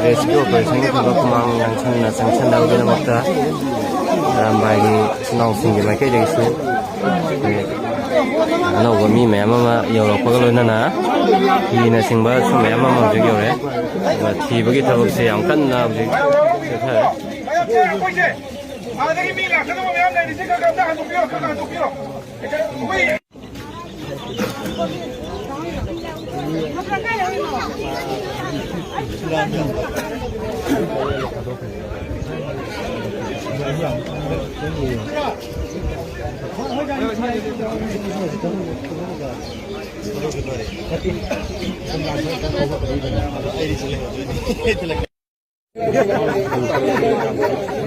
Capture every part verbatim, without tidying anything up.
Rescue ꯑꯣꯄꯔꯦꯁꯟꯒꯤ ꯊꯕꯛ ꯈꯨꯃꯥꯡ ꯌꯥꯡꯁꯟꯅ ꯆꯪꯁꯟꯅꯕꯒꯤꯗꯃꯛꯇ ꯑꯔꯥꯝꯕꯥꯏꯒꯤ ꯏꯆꯤꯟ ꯏꯅꯥꯎꯁꯤꯡꯒꯤ ꯃꯥꯏꯀꯩꯗꯒꯤꯁꯨ ꯑꯅꯧꯕ ꯃꯤ ꯃꯌꯥꯝ ꯑꯃ ꯌꯧꯔꯛꯄꯒ ꯂꯣꯏꯅꯅ ꯍꯤꯅꯆꯤꯡꯕꯁꯨ ꯃꯌꯥꯝ ꯑꯃ ꯍꯧꯖꯤꯛ ꯌꯧꯔꯛꯑꯦ꯫ ꯑꯗꯨꯒ ꯊꯤꯕꯒꯤ ꯊꯕꯛꯁꯦ ꯌꯥꯝ ꯀꯟꯅ ꯍꯧꯖꯤꯛ ꯆꯠꯊꯔꯦ꯫ ꯑꯗꯒꯤ ꯃꯤ ꯂꯥꯛꯀꯗꯕ ꯃꯌꯥꯝ ꯂꯩꯔꯤꯁꯦ ꯈꯔ ꯈꯔ ꯑꯝꯇ ꯍꯟꯗꯣꯛꯄꯤꯔꯣ, ꯈꯔ ꯈꯔ ꯍꯟꯗꯣꯛꯄꯤꯔꯣ꯫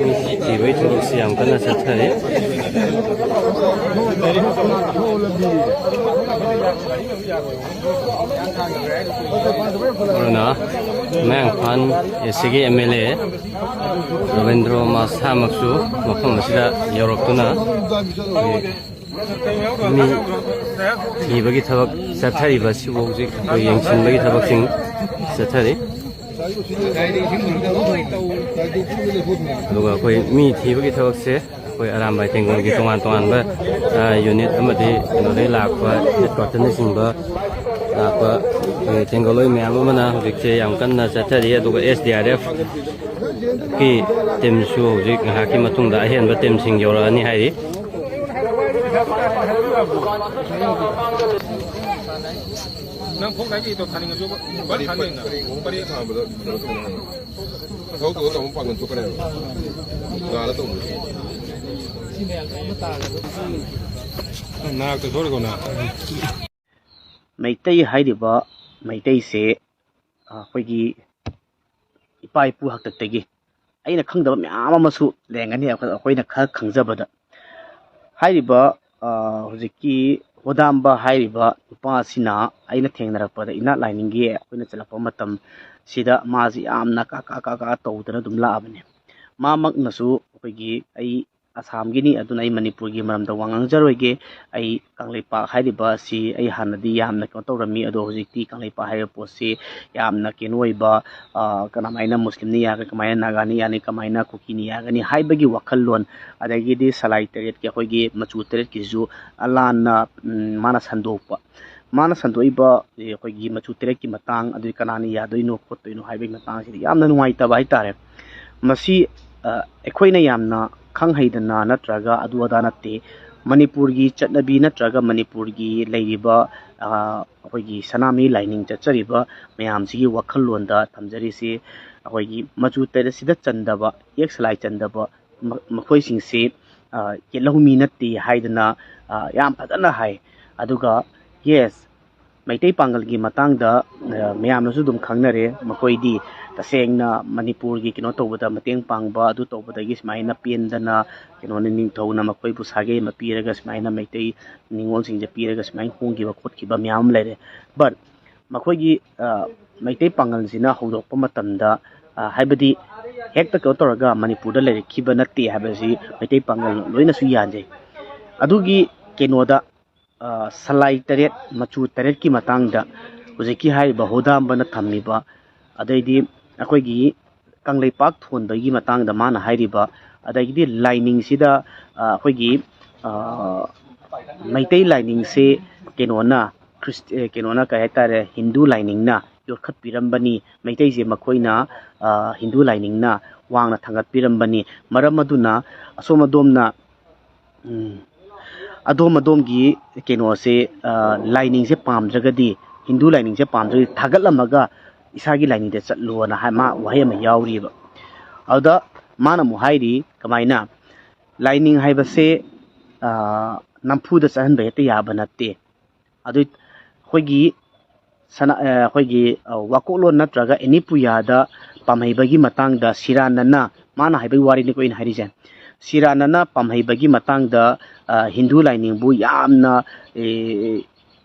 ꯃꯤ ꯊꯤꯕꯒꯤ ꯊꯕꯛꯁꯤ ꯌꯥꯝ ꯀꯟꯅ ꯆꯠꯊꯔꯤ꯫ ꯑꯗꯨꯅ ꯃꯌꯥꯡꯐꯥꯟ ꯑꯦ ꯁꯤꯒꯤ ꯑꯦꯝ ꯑꯦꯜ ꯑꯦ ꯔꯕꯤꯟꯗ꯭ꯔꯣ ꯃꯁꯥꯃꯛꯁꯨ ꯃꯐꯝ ꯑꯁꯤꯗ ꯌꯧꯔꯛꯇꯨꯅ ꯃꯤ ꯊꯤꯕꯒꯤ ꯊꯕꯛ ꯆꯠꯊꯔꯤꯕ ꯑꯁꯤꯕꯨ ꯍꯧꯖꯤꯛ ꯑꯩꯈꯣꯏ ꯌꯦꯡꯁꯤꯟꯕꯒꯤ ꯊꯕꯛꯁꯤꯡ ꯆꯠꯊꯔꯤ꯫ ꯑꯗꯨꯒ ꯑꯩꯈꯣꯏ ꯃꯤ ꯊꯤꯕꯒꯤ ꯊꯕꯛꯁꯦ ꯑꯩꯈꯣꯏ ꯑꯔꯥꯝꯕꯥꯏ ꯇꯦꯡꯒꯣꯜꯒꯤ ꯇꯣꯉꯥꯟ ꯇꯣꯉꯥꯟꯕ, ꯑ, ꯌꯨꯅꯤꯠ ꯑꯃꯗꯤ ꯀꯩꯅꯣꯗꯒꯤ ꯂꯥꯛꯄ ꯍꯦꯗ ꯀ꯭ꯋꯥꯇꯔꯅꯆꯤꯡꯕ ꯂꯥꯛꯄ ꯑꯩꯈꯣꯏ ꯇꯦꯡꯒꯣꯜꯂꯣꯏ ꯃꯌꯥꯝ ꯑꯃꯅ ꯍꯧꯖꯤꯛꯁꯦ ꯌꯥꯝ ꯀꯟꯅ ꯆꯠꯊꯔꯤ꯫ ꯑꯗꯨꯒ ꯑꯦꯁ ꯗꯤ ꯑꯥꯔ ꯑꯦꯐ ꯀꯤ ꯇꯤꯝꯁꯨ ꯍꯧꯖꯤꯛ ꯉꯥꯏꯍꯥꯛꯀꯤ ꯃꯇꯨꯡꯗ ꯑꯍꯦꯟꯕ ꯇꯤꯝꯁꯤꯡ ꯌꯧꯔꯛꯑꯅꯤ ꯍꯥꯏꯔꯤ꯫ ꯅꯪ ꯐꯣꯛ ꯂꯥꯏꯔꯤꯛ ꯏꯗꯣ ꯊꯥꯅꯤꯡꯉꯁꯨ ꯄꯔꯤ ꯊꯥꯅꯤꯡꯅ ꯄꯔꯤ ꯊꯥꯕꯗ ꯀꯩꯅꯣ ꯇꯧꯅꯤ꯫ ꯊꯕꯛ ꯇꯧꯕ ꯇꯧꯕ ꯄꯥꯡꯒꯜ ꯊꯣꯛꯀꯅꯦꯕ꯫ ꯉꯥꯜꯂ ꯇꯧꯕꯗꯤ꯫ ꯅꯥꯔꯛꯇ ꯁꯣꯏꯔꯦꯀꯣ ꯅꯪ꯫ ꯃꯩꯇꯩ ꯍꯥꯏꯔꯤꯕ ꯃꯩꯇꯩꯁꯦ, ꯑ, ꯑꯩꯈꯣꯏꯒꯤ ꯏꯄꯥ ꯏꯄꯨ ꯍꯥꯛꯇꯛꯇꯒꯤ ꯑꯩꯅ ꯈꯪꯗꯕ ꯃꯌꯥꯝ ꯑꯃꯁꯨ ꯂꯩꯔꯝꯒꯅꯤ꯫ ꯑꯩꯈꯣꯏ, ꯑꯩꯈꯣꯏꯅ ꯈꯔ ꯈꯪꯖꯕꯗ ꯍꯥꯏꯔꯤꯕ, ꯑ, ꯍꯧꯖꯤꯛꯀꯤ ꯍꯣꯗꯥꯝꯕ ꯍꯥꯏꯔꯤꯕ ꯅꯨꯄꯥ ꯑꯁꯤꯅ ꯑꯩꯅ ꯊꯦꯡꯅꯔꯛꯄꯗ ꯏꯅꯥꯠ ꯂꯥꯏꯅꯤꯡꯒꯤ ꯑꯩꯈꯣꯏꯅ ꯆꯠꯂꯛꯄ ꯃꯇꯝꯁꯤꯗ ꯃꯥꯁꯤ ꯌꯥꯝꯅ ꯀꯥ ꯀꯥ ꯀꯥ ꯀꯥ ꯇꯧꯗꯅ ꯑꯗꯨꯝ ꯂꯥꯛꯑꯕꯅꯦ꯫ ꯃꯥꯃꯛꯅꯁꯨ ꯑꯩꯈꯣꯏꯒꯤ ꯑꯩ ꯑꯁꯥꯝꯒꯤꯅꯤ꯫ ꯑꯗꯨꯅ ꯑꯩ ꯃꯅꯤꯄꯨꯔꯒꯤ ꯃꯔꯝꯗ ꯋꯥ ꯉꯥꯡꯖꯔꯣꯏꯒꯦ꯫ ꯑꯩ ꯀꯪꯂꯩꯄꯥꯛ ꯍꯥꯏꯔꯤꯕ ꯑꯁꯤ ꯑꯩ ꯍꯥꯟꯅꯗꯤ ꯌꯥꯝꯅ ꯀꯩꯅꯣ ꯇꯧꯔꯝꯃꯤ, ꯑꯗꯣ ꯍꯧꯖꯤꯛꯇꯤ ꯀꯪꯂꯩꯄꯥꯛ ꯍꯥꯏꯔꯤꯕ ꯄꯣꯠꯁꯤ ꯌꯥꯝꯅ ꯀꯩꯅꯣ ꯑꯣꯏꯕ, ꯀꯃꯥꯏꯅ ꯃꯨꯁꯂꯤꯝꯅ ꯌꯥꯒꯅꯤ, ꯀꯃꯥꯏꯅ ꯅꯥꯒꯥꯅ ꯌꯥꯅꯤ, ꯀꯃꯥꯏꯅ ꯀꯨꯀꯤꯅ ꯌꯥꯒꯅꯤ ꯍꯥꯏꯕꯒꯤ ꯋꯥꯈꯜꯂꯣꯟ, ꯑꯗꯒꯤꯗꯤ ꯁꯂꯥꯏ ꯇꯔꯦꯠꯀꯤ, ꯑꯩꯈꯣꯏꯒꯤ ꯃꯆꯨ ꯇꯔꯦꯠꯀꯤꯁꯨ ꯂꯥꯟꯅ ꯃꯥꯅ ꯁꯟꯗꯣꯛꯄ꯫ ꯃꯥꯅ ꯁꯟꯗꯣꯛꯏꯕ ꯑꯩꯈꯣꯏꯒꯤ ꯃꯆꯨ ꯇꯔꯦꯠꯀꯤ ꯃꯇꯥꯡ, ꯑꯗꯨꯗꯤ ꯀꯅꯥꯅ ꯌꯥꯗꯣꯏꯅꯣ ꯈꯣꯠꯇꯣꯏꯅꯣ ꯍꯥꯏꯕꯒꯤ ꯃꯇꯥꯡꯁꯤꯗꯤ ꯌꯥꯝꯅ ꯅꯨꯡꯉꯥꯏꯇꯕ ꯍꯥꯏꯇꯥꯔꯦ꯫ ꯃꯁꯤ ꯑꯩꯈꯣꯏꯅ ꯌꯥꯝꯅ ꯈꯪ ꯍꯩꯗꯅ ꯅꯠꯇ꯭ꯔꯒ ꯑꯗꯨ ꯑꯗꯥ ꯅꯠꯇꯦ꯫ ꯃꯅꯤꯄꯨꯔꯒꯤ ꯆꯠꯅꯕꯤ ꯅꯠꯇ꯭ꯔꯒ ꯃꯅꯤꯄꯨꯔꯒꯤ ꯂꯩꯔꯤꯕ ꯑꯩꯈꯣꯏꯒꯤ ꯁꯅꯥꯃꯍꯤ ꯂꯥꯏꯅꯤꯡ ꯆꯠꯆꯔꯤꯕ ꯃꯌꯥꯝꯁꯤꯒꯤ ꯋꯥꯈꯜꯂꯣꯟꯗ ꯊꯝꯖꯔꯤꯁꯤ꯫ ꯑꯩꯈꯣꯏꯒꯤ ꯃꯆꯨ ꯇꯔꯦꯠꯁꯤꯗ ꯆꯟꯗꯕ, ꯌꯦꯛ ꯁꯂꯥꯏ ꯆꯟꯗꯕ ꯃꯈꯣꯏꯁꯤꯡꯁꯤ ꯌꯦꯠꯂꯧꯃꯤ ꯅꯠꯇꯦ ꯍꯥꯏꯗꯅ ꯌꯥꯝ ꯐꯖꯅ ꯍꯥꯏ꯫ ꯑꯗꯨꯒ ꯌꯦꯁ, ꯃꯩꯇꯩ ꯄꯥꯉꯜꯒꯤ ꯃꯇꯥꯡꯗ ꯃꯌꯥꯝꯅꯁꯨ ꯑꯗꯨꯝ ꯈꯪꯅꯔꯦ꯫ ꯃꯈꯣꯏꯗꯤ ꯇꯁꯦꯡꯅ ꯃꯅꯤꯄꯨꯔꯒꯤ ꯀꯩꯅꯣ ꯇꯧꯕꯗ ꯃꯇꯦꯡ ꯄꯥꯡꯕ, ꯑꯗꯨ ꯇꯧꯕꯗꯒꯤ ꯁꯨꯃꯥꯏꯅ ꯄꯦꯟꯗꯅ ꯀꯩꯅꯣꯅ ꯅꯤꯡꯊꯧꯅ ꯃꯈꯣꯏꯕꯨ ꯁꯥꯒꯩ ꯑꯃ ꯄꯤꯔꯒ ꯁꯨꯃꯥꯏꯅ ꯃꯩꯇꯩ ꯅꯤꯉꯣꯜꯁꯤꯡꯁꯦ ꯄꯤꯔꯒ ꯁꯨꯃꯥꯏꯅ ꯍꯣꯡꯈꯤꯕ ꯈꯣꯠꯈꯤꯕ ꯃꯌꯥꯝ ꯑꯃ ꯂꯩꯔꯦ꯫ But ꯃꯈꯣꯏꯒꯤ ꯃꯩꯇꯩ ꯄꯥꯉꯜꯁꯤꯅ ꯍꯧꯗꯣꯔꯛꯄ ꯃꯇꯝꯗ ꯍꯥꯏꯕꯗꯤ ꯍꯦꯛꯇ ꯀꯩꯅꯣ ꯇꯧꯔꯒ ꯃꯅꯤꯄꯨꯔꯗ ꯂꯩꯔꯛꯈꯤꯕ ꯅꯠꯇꯦ ꯍꯥꯏꯕꯁꯤ ꯃꯩꯇꯩ ꯄꯥꯉꯜ ꯂꯣꯏꯅꯁꯨ ꯌꯥꯅꯖꯩ꯫ ꯑꯗꯨꯒꯤ ꯀꯩꯅꯣꯗ ꯁꯂꯥꯏ ꯇꯔꯦꯠ, ꯃꯆꯨ ꯇꯔꯦꯠꯀꯤ ꯃꯇꯥꯡꯗ ꯍꯧꯖꯤꯛꯀꯤ ꯍꯥꯏꯔꯤꯕ ꯍꯨꯗꯥꯝꯕꯅ ꯊꯝꯃꯤꯕ, ꯑꯗꯩꯗꯤ ꯑꯩꯈꯣꯏꯒꯤ ꯀꯪꯂꯩꯄꯥꯛ ꯊꯣꯟꯕꯒꯤ ꯃꯇꯥꯡꯗ ꯃꯥꯅ ꯍꯥꯏꯔꯤꯕ, ꯑꯗꯒꯤꯗꯤ ꯂꯥꯏꯅꯤꯡꯁꯤꯗ ꯑꯩꯈꯣꯏꯒꯤ ꯃꯩꯇꯩ ꯂꯥꯏꯅꯤꯡꯁꯤ ꯀꯩꯅꯣꯅ, ꯀꯩꯅꯣꯅ ꯀꯩ ꯍꯥꯏꯇꯥꯔꯦ, ꯍꯤꯟꯗꯨ ꯂꯥꯏꯅꯤꯡꯅ ꯌꯣꯠꯈꯠꯄꯤꯔꯝꯕꯅꯤ꯫ ꯃꯩꯇꯩꯁꯦ ꯃꯈꯣꯏꯅ ꯍꯤꯟꯗꯨ ꯂꯥꯏꯅꯤꯡꯅ ꯋꯥꯡꯅ ꯊꯥꯡꯒꯠꯄꯤꯔꯝꯕꯅꯤ꯫ ꯃꯔꯝ ꯑꯗꯨꯅ ꯑꯁꯣꯝ ꯑꯗꯣꯝꯅ ꯑꯗꯣꯝ ꯑꯗꯣꯝꯒꯤ ꯀꯩꯅꯣꯁꯦ, ꯂꯥꯏꯅꯤꯡꯁꯦ ꯄꯥꯝꯗ꯭ꯔꯒꯗꯤ, ꯍꯤꯟꯗꯨ ꯂꯥꯏꯅꯤꯡꯁꯦ ꯄꯥꯝꯗ꯭ꯔꯒꯗꯤ ꯊꯥꯒꯠꯂꯝꯃꯒ ꯏꯁꯥꯒꯤ ꯂꯥꯏꯅꯤꯡꯗ ꯆꯠꯂꯣꯅ ꯍꯥꯏ, ꯃꯥ ꯋꯥꯍꯩ ꯑꯃ ꯌꯥꯎꯔꯤꯕ꯫ ꯑꯗꯨꯗ ꯃꯥꯅ ꯑꯃꯨꯛ ꯍꯥꯏꯔꯤ ꯀꯃꯥꯏꯅ, ꯂꯥꯏꯅꯤꯡ ꯍꯥꯏꯕꯁꯦ ꯅꯝꯐꯨꯗ ꯆꯠꯍꯟꯕ ꯍꯦꯛꯇ ꯌꯥꯕ ꯅꯠꯇꯦ꯫ ꯑꯗꯨ ꯑꯩꯈꯣꯏꯒꯤ ꯁꯅꯥ-, ꯑꯩꯈꯣꯏꯒꯤ ꯋꯥꯀꯣꯛꯂꯣꯟ ꯅꯠꯇ꯭ꯔꯒ ꯑꯦꯅꯤ ꯄꯨꯌꯥꯗ ꯄꯥꯝꯍꯩꯕꯒꯤ ꯃꯇꯥꯡꯗ ꯁꯤꯔꯥꯟꯅꯅ, ꯃꯥꯅ ꯍꯥꯏꯕꯒꯤ ꯋꯥꯔꯤꯅꯤꯀꯣ ꯑꯩꯅ ꯍꯥꯏꯔꯤꯁꯦ, ꯁꯤꯔꯥꯟꯅꯅ ꯄꯥꯝꯍꯩꯕꯒꯤ ꯃꯇꯥꯡꯗ ꯍꯤꯟꯗꯨ ꯂꯥꯏꯅꯤꯡꯕꯨ ꯌꯥꯝꯅ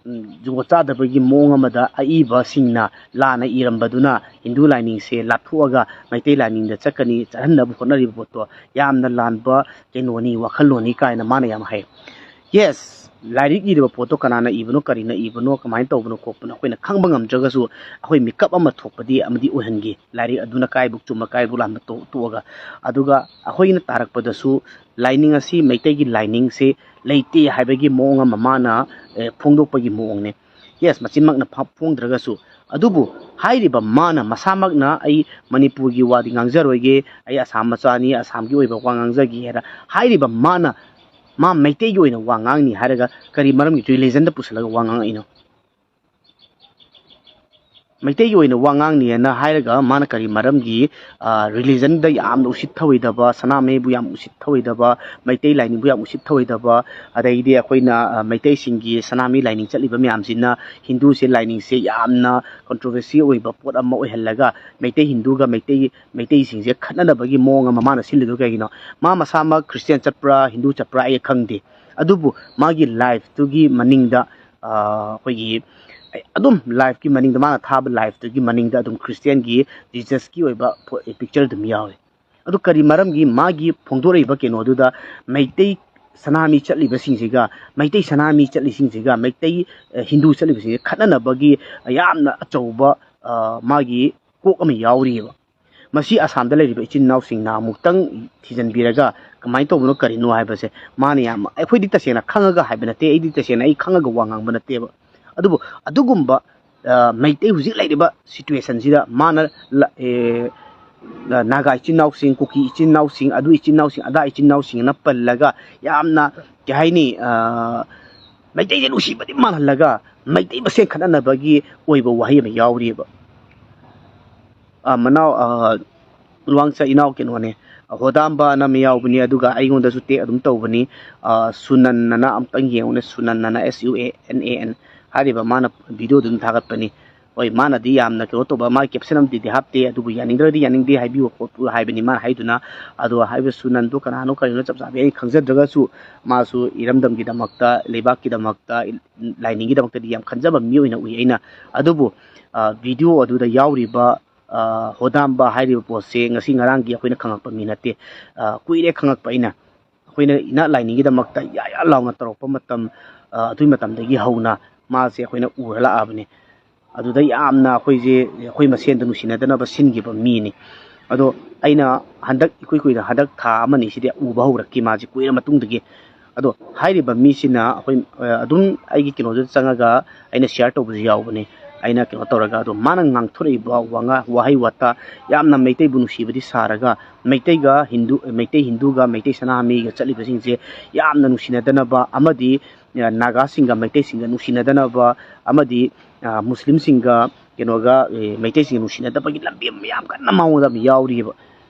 ꯎꯝ, ꯖꯨꯒꯣꯠ ꯆꯥꯗꯕꯒꯤ ꯃꯑꯣꯡ ꯑꯃꯗ ꯑꯏꯕꯁꯤꯡꯅ ꯂꯥꯟꯅ ꯏꯔꯝꯕꯗꯨꯅ ꯍꯤꯟꯗꯨ ꯂꯥꯏꯅꯤꯡꯁꯦ ꯂꯥꯞꯊꯣꯛꯑꯒ ꯃꯩꯇꯩ ꯂꯥꯏꯅꯤꯡꯗ ꯆꯠꯀꯅꯤ, ꯆꯠꯍꯟꯅꯕ ꯍꯣꯠꯅꯔꯤꯕ ꯄꯣꯠꯇꯣ ꯌꯥꯝꯅ ꯂꯥꯟꯕ ꯀꯩꯅꯣꯅꯤ, ꯋꯥꯈꯜꯂꯣꯟꯅꯤ ꯀꯥꯏꯅ ꯃꯥꯅ ꯌꯥꯝ ꯍꯥꯏ꯫ ꯌꯦꯁ, ꯂꯥꯏꯔꯤꯛ ꯏꯔꯤꯕ ꯄꯣꯠꯇꯣ ꯀꯅꯥꯅ ꯏꯕꯅꯣ, ꯀꯔꯤꯅ ꯏꯕꯅꯣ, ꯀꯃꯥꯏꯅ ꯇꯧꯕꯅꯣ ꯈꯣꯠꯄꯅꯣ ꯑꯩꯈꯣꯏꯅ ꯈꯪꯕ ꯉꯝꯗ꯭ꯔꯒꯁꯨ ꯑꯩꯈꯣꯏ ꯃꯤꯀꯞ ꯑꯃ ꯊꯣꯛꯄꯗꯤ ꯑꯃꯗꯤ ꯑꯣꯏꯍꯟꯒꯦ꯫ ꯂꯥꯏꯔꯤꯛ ꯑꯗꯨꯅ ꯀꯥꯏꯕꯨ ꯆꯨꯝꯕ ꯀꯥꯏꯕꯨ ꯂꯥꯟꯕ ꯇꯣ-, ꯇꯣꯛꯑꯒ꯫ ꯑꯗꯨꯒ ꯑꯩꯈꯣꯏꯅ ꯇꯥꯔꯛꯄꯗꯁꯨ ꯂꯥꯏꯅꯤꯡ ꯑꯁꯤ ꯃꯩꯇꯩꯒꯤ ꯂꯥꯏꯅꯤꯡꯁꯤ ꯂꯩꯇꯦ ꯍꯥꯏꯕꯒꯤ ꯃꯑꯣꯡ ꯑꯃ ꯃꯥꯅ, ꯑꯦ, ꯐꯣꯡꯗꯣꯛꯄꯒꯤ ꯃꯑꯣꯡꯅꯦ꯫ ꯌꯦꯁ, ꯃꯆꯤꯟꯃꯛꯅ ꯐ-, ꯐꯣꯡꯗ꯭ꯔꯒꯁꯨ꯫ ꯑꯗꯨꯕꯨ ꯍꯥꯏꯔꯤꯕ ꯃꯥꯅ ꯃꯁꯥꯃꯛꯅ "ꯑꯩ ꯃꯅꯤꯄꯨꯔꯒꯤ ꯋꯥꯗꯤ ꯉꯥꯡꯖꯔꯣꯏꯒꯦ, ꯑꯩ ꯑꯁꯥꯝ ꯃꯆꯥꯅꯤ, ꯑꯁꯥꯝꯒꯤ ꯑꯣꯏꯕ ꯋꯥ ꯉꯥꯡꯖꯒꯦ" ꯍꯥꯏꯅ ꯍꯥꯏꯔꯤꯕ ꯃꯥꯅ, ꯃꯥ ꯃꯩꯇꯩꯒꯤ ꯑꯣꯏꯅ ꯋꯥ ꯉꯥꯡꯅꯤ ꯍꯥꯏꯔꯒ ꯀꯔꯤ ꯃꯔꯝꯒꯤ ꯔꯤꯂꯤꯖꯟꯗ ꯄꯨꯁꯜꯂꯒ ꯋꯥ ꯉꯥꯡꯉꯛꯏꯅꯣ? ꯃꯩꯇꯩꯒꯤ ꯑꯣꯏꯅ ꯋꯥ ꯉꯥꯡꯅꯤꯅ ꯍꯥꯏꯔꯒ ꯃꯥꯅ ꯀꯔꯤ ꯃꯔꯝꯒꯤ, ꯑ, ꯔꯤꯂꯤꯖꯟꯗ ꯌꯥꯝꯅ ꯎꯁꯤꯠ ꯊꯧꯑꯣꯏꯗꯕ, ꯁꯅꯥꯃꯍꯤꯕꯨ ꯌꯥꯝ ꯎꯁꯤꯠ ꯊꯧꯑꯣꯏꯗꯕ, ꯃꯩꯇꯩ ꯂꯥꯏꯅꯤꯡꯕꯨ ꯌꯥꯝ ꯎꯁꯤꯠ ꯊꯧꯑꯣꯏꯗꯕ, ꯑꯗꯩꯗꯤ ꯑꯩꯈꯣꯏꯅ, ꯑ, ꯃꯩꯇꯩꯁꯤꯡꯒꯤ ꯁꯅꯥꯃꯍꯤ ꯂꯥꯏꯅꯤꯡ ꯆꯠꯂꯤꯕ ꯃꯌꯥꯝꯁꯤꯅ ꯍꯤꯟꯗꯨꯁꯦ, ꯂꯥꯏꯅꯤꯡꯁꯦ ꯌꯥꯝꯅ ꯀꯣꯟꯇ꯭ꯔꯣꯚꯔꯁꯤ ꯑꯣꯏꯕ ꯄꯣꯠ ꯑꯃ ꯑꯣꯏꯍꯜꯂꯒ ꯃꯩꯇꯩ ꯍꯤꯟꯗꯨꯒ ꯃꯩꯇꯩ, ꯃꯩꯇꯩꯁꯤꯡꯁꯦ ꯈꯠꯅꯅꯕꯒꯤ ꯃꯑꯣꯡ ꯑꯃ ꯃꯥꯅ ꯁꯤꯜꯂꯤꯗꯣ ꯀꯩꯒꯤꯅꯣ? ꯃꯥ ꯃꯁꯥꯃꯛ ꯈ꯭ꯔꯤꯁꯇꯤꯌꯥꯟ ꯆꯠꯄ꯭ꯔꯥ, ꯍꯤꯟꯗꯨ ꯆꯠꯄ꯭ꯔꯥ ꯑꯩ ꯈꯪꯗꯦ, ꯑꯗꯨꯕꯨ ꯃꯥꯒꯤ ꯂꯥꯏꯐꯇꯨꯒꯤ ꯃꯅꯤꯡꯗ, ꯑ, ꯑꯩꯈꯣꯏꯒꯤ ꯑꯗꯨꯝ ꯂꯥꯏꯐꯀꯤ ꯃꯅꯤꯡꯗ, ꯃꯥꯅ ꯊꯥꯕ ꯂꯥꯏꯐꯇꯨꯒꯤ ꯃꯅꯤꯡꯗ ꯑꯗꯨꯝ ꯈ꯭ꯔꯤꯁꯇꯤꯌꯥꯟꯒꯤ ꯖꯤꯖꯁꯀꯤ ꯑꯣꯏꯕ ꯄꯤꯛꯆꯔ ꯑꯗꯨꯝ ꯌꯥꯎꯋꯦ꯫ ꯑꯗꯨ ꯀꯔꯤ ꯃꯔꯝꯒꯤ ꯃꯥꯒꯤ ꯐꯣꯡꯗꯣꯔꯛꯏꯕ ꯀꯩꯅꯣꯗꯨꯗ ꯃꯩꯇꯩ ꯁꯅꯥꯃꯍꯤ ꯆꯠꯂꯤꯕꯁꯤꯡꯁꯤꯒ, ꯃꯩꯇꯩ ꯁꯅꯥꯃꯍꯤ ꯆꯠꯂꯤꯁꯤꯡꯁꯤꯒ ꯃꯩꯇꯩ, ꯑ, ꯍꯤꯟꯗꯨ ꯆꯠꯂꯤꯕꯁꯤꯡꯁꯦ ꯈꯠꯅꯅꯕꯒꯤ ꯌꯥꯝꯅ ꯑꯆꯧꯕ, ꯑ, ꯃꯥꯒꯤ ꯀꯣꯛ ꯑꯃ ꯌꯥꯎꯔꯤꯑꯕ꯫ ꯃꯁꯤ ꯑꯁꯥꯝꯗ ꯂꯩꯔꯤꯕ ꯏꯆꯤꯟ ꯏꯅꯥꯎꯁꯤꯡꯅ ꯑꯃꯨꯛꯇꯪ ꯊꯤꯖꯤꯟꯕꯤꯔꯒ ꯀꯃꯥꯏꯅ ꯇꯧꯕꯅꯣ ꯀꯔꯤꯅꯣ ꯍꯥꯏꯕꯁꯦ ꯃꯥꯅ ꯌꯥꯝ, ꯑꯩꯈꯣꯏꯗꯤ ꯇꯁꯦꯡꯅ ꯈꯪꯉꯒ ꯍꯥꯏꯕ ꯅꯠꯇꯦ, ꯑꯩꯗꯤ ꯇꯁꯦꯡꯅ ꯑꯩ ꯈꯪꯉꯒ ꯋꯥ ꯉꯥꯡꯕ ꯅꯠꯇꯦꯕ꯫ ꯑꯗꯨꯕꯨ ꯑꯗꯨꯒꯨꯝꯕ, ꯑ, ꯃꯩꯇꯩ ꯍꯧꯖꯤꯛ ꯂꯩꯔꯤꯕ ꯁꯤꯆꯨꯋꯦꯁꯟꯁꯤꯗ ꯃꯥꯅ ꯂ-, ꯑꯦ, ꯅ-, ꯅꯥꯒꯥ ꯏꯆꯤꯟ ꯏꯅꯥꯎꯁꯤꯡ, ꯀꯨꯀꯤ ꯏꯆꯤꯟ ꯏꯅꯥꯎꯁꯤꯡ, ꯑꯗꯨ ꯏꯆꯤꯟ ꯏꯅꯥꯎꯁꯤꯡ, ꯑꯗꯥ ꯏꯆꯤꯟ ꯏꯅꯥꯎꯁꯤꯡ ꯑꯅ ꯄꯜꯂꯒ ꯌꯥꯝꯅ, ꯀꯩ ꯍꯥꯏꯅꯤ, ꯑ, ꯃꯩꯇꯩꯁꯦ ꯅꯨꯡꯁꯤꯕꯗꯤ ꯃꯥꯜꯍꯜꯂꯒ ꯃꯩꯇꯩ ꯃꯁꯦꯟ ꯈꯠꯅꯅꯕꯒꯤ ꯑꯣꯏꯕ ꯋꯥꯍꯩ ꯑꯃ ꯌꯥꯎꯔꯤꯑꯕ꯫ ꯑ, ꯃꯅꯥꯎ, ꯑ, ꯂꯨꯋꯥꯡꯆꯥ ꯏꯅꯥꯎ ꯀꯩꯅꯣꯅꯦ, ꯍꯣꯗꯥꯝꯕ ꯑꯅ ꯑꯃ ꯌꯥꯎꯕꯅꯤ, ꯑꯗꯨꯒ ꯑꯩꯉꯣꯟꯗꯁꯨ ꯇꯦꯛ ꯑꯗꯨꯝ ꯇꯧꯕꯅꯤ꯫ ꯑ, ꯁꯨꯅꯟ ꯑꯅ ꯑꯝꯇꯪ ꯌꯦꯡꯉꯨꯅꯦ, ꯁꯨꯅꯟ ꯑꯅ, S U A N A N ꯍꯥꯏꯔꯤꯕ ꯃꯥꯅ ꯚꯤꯗꯤꯑꯣꯗꯨ ꯑꯗꯨꯝ ꯊꯥꯒꯠꯄꯅꯤ꯫ ꯍꯣꯏ, ꯃꯥꯅꯗꯤ ꯌꯥꯝꯅ ꯀꯩꯅꯣ ꯇꯧꯕ, ꯃꯥꯒꯤ caption ꯑꯃꯗꯤ ꯍꯥꯞꯇꯦ, ꯑꯗꯨꯕꯨ ꯌꯥꯅꯤꯡꯗ꯭ꯔꯒꯗꯤ ꯌꯥꯅꯤꯡꯗꯦ ꯍꯥꯏꯕꯤꯌꯨ ꯈꯣꯠꯄꯤꯌꯨ ꯍꯥꯏꯕꯅꯤ ꯃꯥꯅ ꯍꯥꯏꯗꯨꯅ꯫ ꯑꯗꯣ ꯍꯥꯏꯔꯤꯕ ꯁꯨꯅꯟꯗꯣ ꯀꯅꯥꯅꯣ ꯀꯔꯤꯅꯣ ꯆꯞ ꯆꯥꯕꯤ ꯑꯩ ꯈꯪꯖꯗ꯭ꯔꯒꯁꯨ, ꯃꯥꯁꯨ ꯏꯔꯝꯗꯝꯒꯤꯗꯃꯛꯇ, ꯂꯩꯕꯥꯛꯀꯤꯗꯃꯛꯇ, ꯂꯥꯏꯅꯤꯡꯒꯤꯗꯃꯛꯇꯗꯤ ꯌꯥꯝ ꯈꯟꯖꯕ ꯃꯤ ꯑꯣꯏꯅ ꯎꯏ ꯑꯩꯅ꯫ ꯑꯗꯨꯕꯨ, ꯑ, video ꯑꯗꯨꯗ ꯌꯥꯎꯔꯤꯕ, ꯑ, ꯍꯣꯗꯥꯝꯕ ꯍꯥꯏꯔꯤꯕ ꯄꯣꯠꯁꯦ ꯉꯁꯤ ꯉꯔꯥꯡꯒꯤ ꯑꯩꯈꯣꯏꯅ ꯈꯪꯉꯛꯄ ꯃꯤ ꯅꯠꯇꯦ꯫ ꯑ, ꯀꯨꯏꯔꯦ ꯈꯪꯉꯛꯄ ꯑꯩꯅ꯫ ꯑꯩꯈꯣꯏꯅ ꯏꯅꯥꯠ ꯂꯥꯏꯅꯤꯡꯒꯤꯗꯃꯛꯇ ꯌꯥ ꯌꯥ ꯂꯥꯎꯅ ꯇꯧꯔꯛꯄ ꯃꯇꯝ, ꯑ, ꯑꯗꯨꯒꯤ ꯃꯇꯝꯗꯒꯤ ꯍꯧꯅ ꯃꯥꯁꯦ ꯑꯩꯈꯣꯏꯅ ꯎꯔ ꯂꯥꯛꯑꯕꯅꯦ꯫ ꯑꯗꯨꯗ ꯌꯥꯝꯅ ꯑꯩꯈꯣꯏꯁꯦ, ꯑꯩꯈꯣꯏ ꯃꯁꯦꯟꯗ ꯅꯨꯡꯁꯤꯅꯗꯅꯕ ꯁꯤꯟꯈꯤꯕ ꯃꯤꯅꯤ꯫ ꯑꯗꯣ ꯑꯩꯅ ꯍꯟꯗꯛ ꯏꯀꯨꯏ ꯀꯨꯏꯗ ꯍꯟꯗꯛ ꯊꯥ ꯑꯃꯅꯤ ꯁꯤꯗꯤ ꯎꯕ ꯍꯧꯔꯛꯈꯤ ꯃꯥꯁꯦ ꯀꯨꯏꯔ ꯃꯇꯨꯡꯗꯒꯤ꯫ ꯑꯗꯣ ꯍꯥꯏꯔꯤꯕ ꯃꯤꯁꯤꯅ ꯑꯩꯈꯣꯏ, ꯑ, ꯑꯗꯨꯝ ꯑꯩꯒꯤ ꯀꯩꯅꯣꯗꯨꯗ ꯆꯪꯉꯒ ꯑꯩꯅ share ꯇꯧꯕꯁꯨ ꯌꯥꯎꯕꯅꯦ꯫ ꯑꯩꯅ ꯀꯩꯅꯣ ꯇꯧꯔꯒ, ꯑꯗꯣ ꯃꯥꯅ ꯉꯥꯡꯊꯣꯔꯛꯏꯕ ꯋꯥꯉꯥ-, ꯋꯥꯍꯩ ꯋꯥꯇꯥ ꯌꯥꯝꯅ ꯃꯩꯇꯩꯕꯨ ꯅꯨꯡꯁꯤꯕꯗꯤ ꯁꯥꯔꯒ, ꯃꯩꯇꯩꯒ ꯍꯤꯟꯗꯨ, ꯃꯩꯇꯩ ꯍꯤꯟꯗꯨꯒ ꯃꯩꯇꯩ ꯁꯅꯥꯃꯍꯤꯒ ꯆꯠꯂꯤꯕꯁꯤꯡꯁꯦ ꯌꯥꯝꯅ ꯅꯨꯡꯁꯤꯅꯗꯅꯕ ꯑꯃꯗꯤ, ꯑ, ꯅꯥꯒꯥꯁꯤꯡꯒ ꯃꯩꯇꯩꯁꯤꯡꯒ ꯅꯨꯡꯁꯤꯅꯗꯅꯕ ꯑꯃꯗꯤ, ꯑ, ꯃꯨꯁꯂꯤꯝꯁꯤꯡꯒ ꯀꯩꯅꯣꯒ, ꯑꯦ, ꯃꯩꯇꯩꯁꯤꯡꯒ ꯅꯨꯡꯁꯤꯅꯗꯕꯒꯤ ꯂꯝꯕꯤ ꯑꯃ ꯌꯥꯝ ꯀꯟꯅ ꯃꯉꯣꯟꯗ ꯑꯃ ꯌꯥꯎꯔꯤꯑꯕ꯫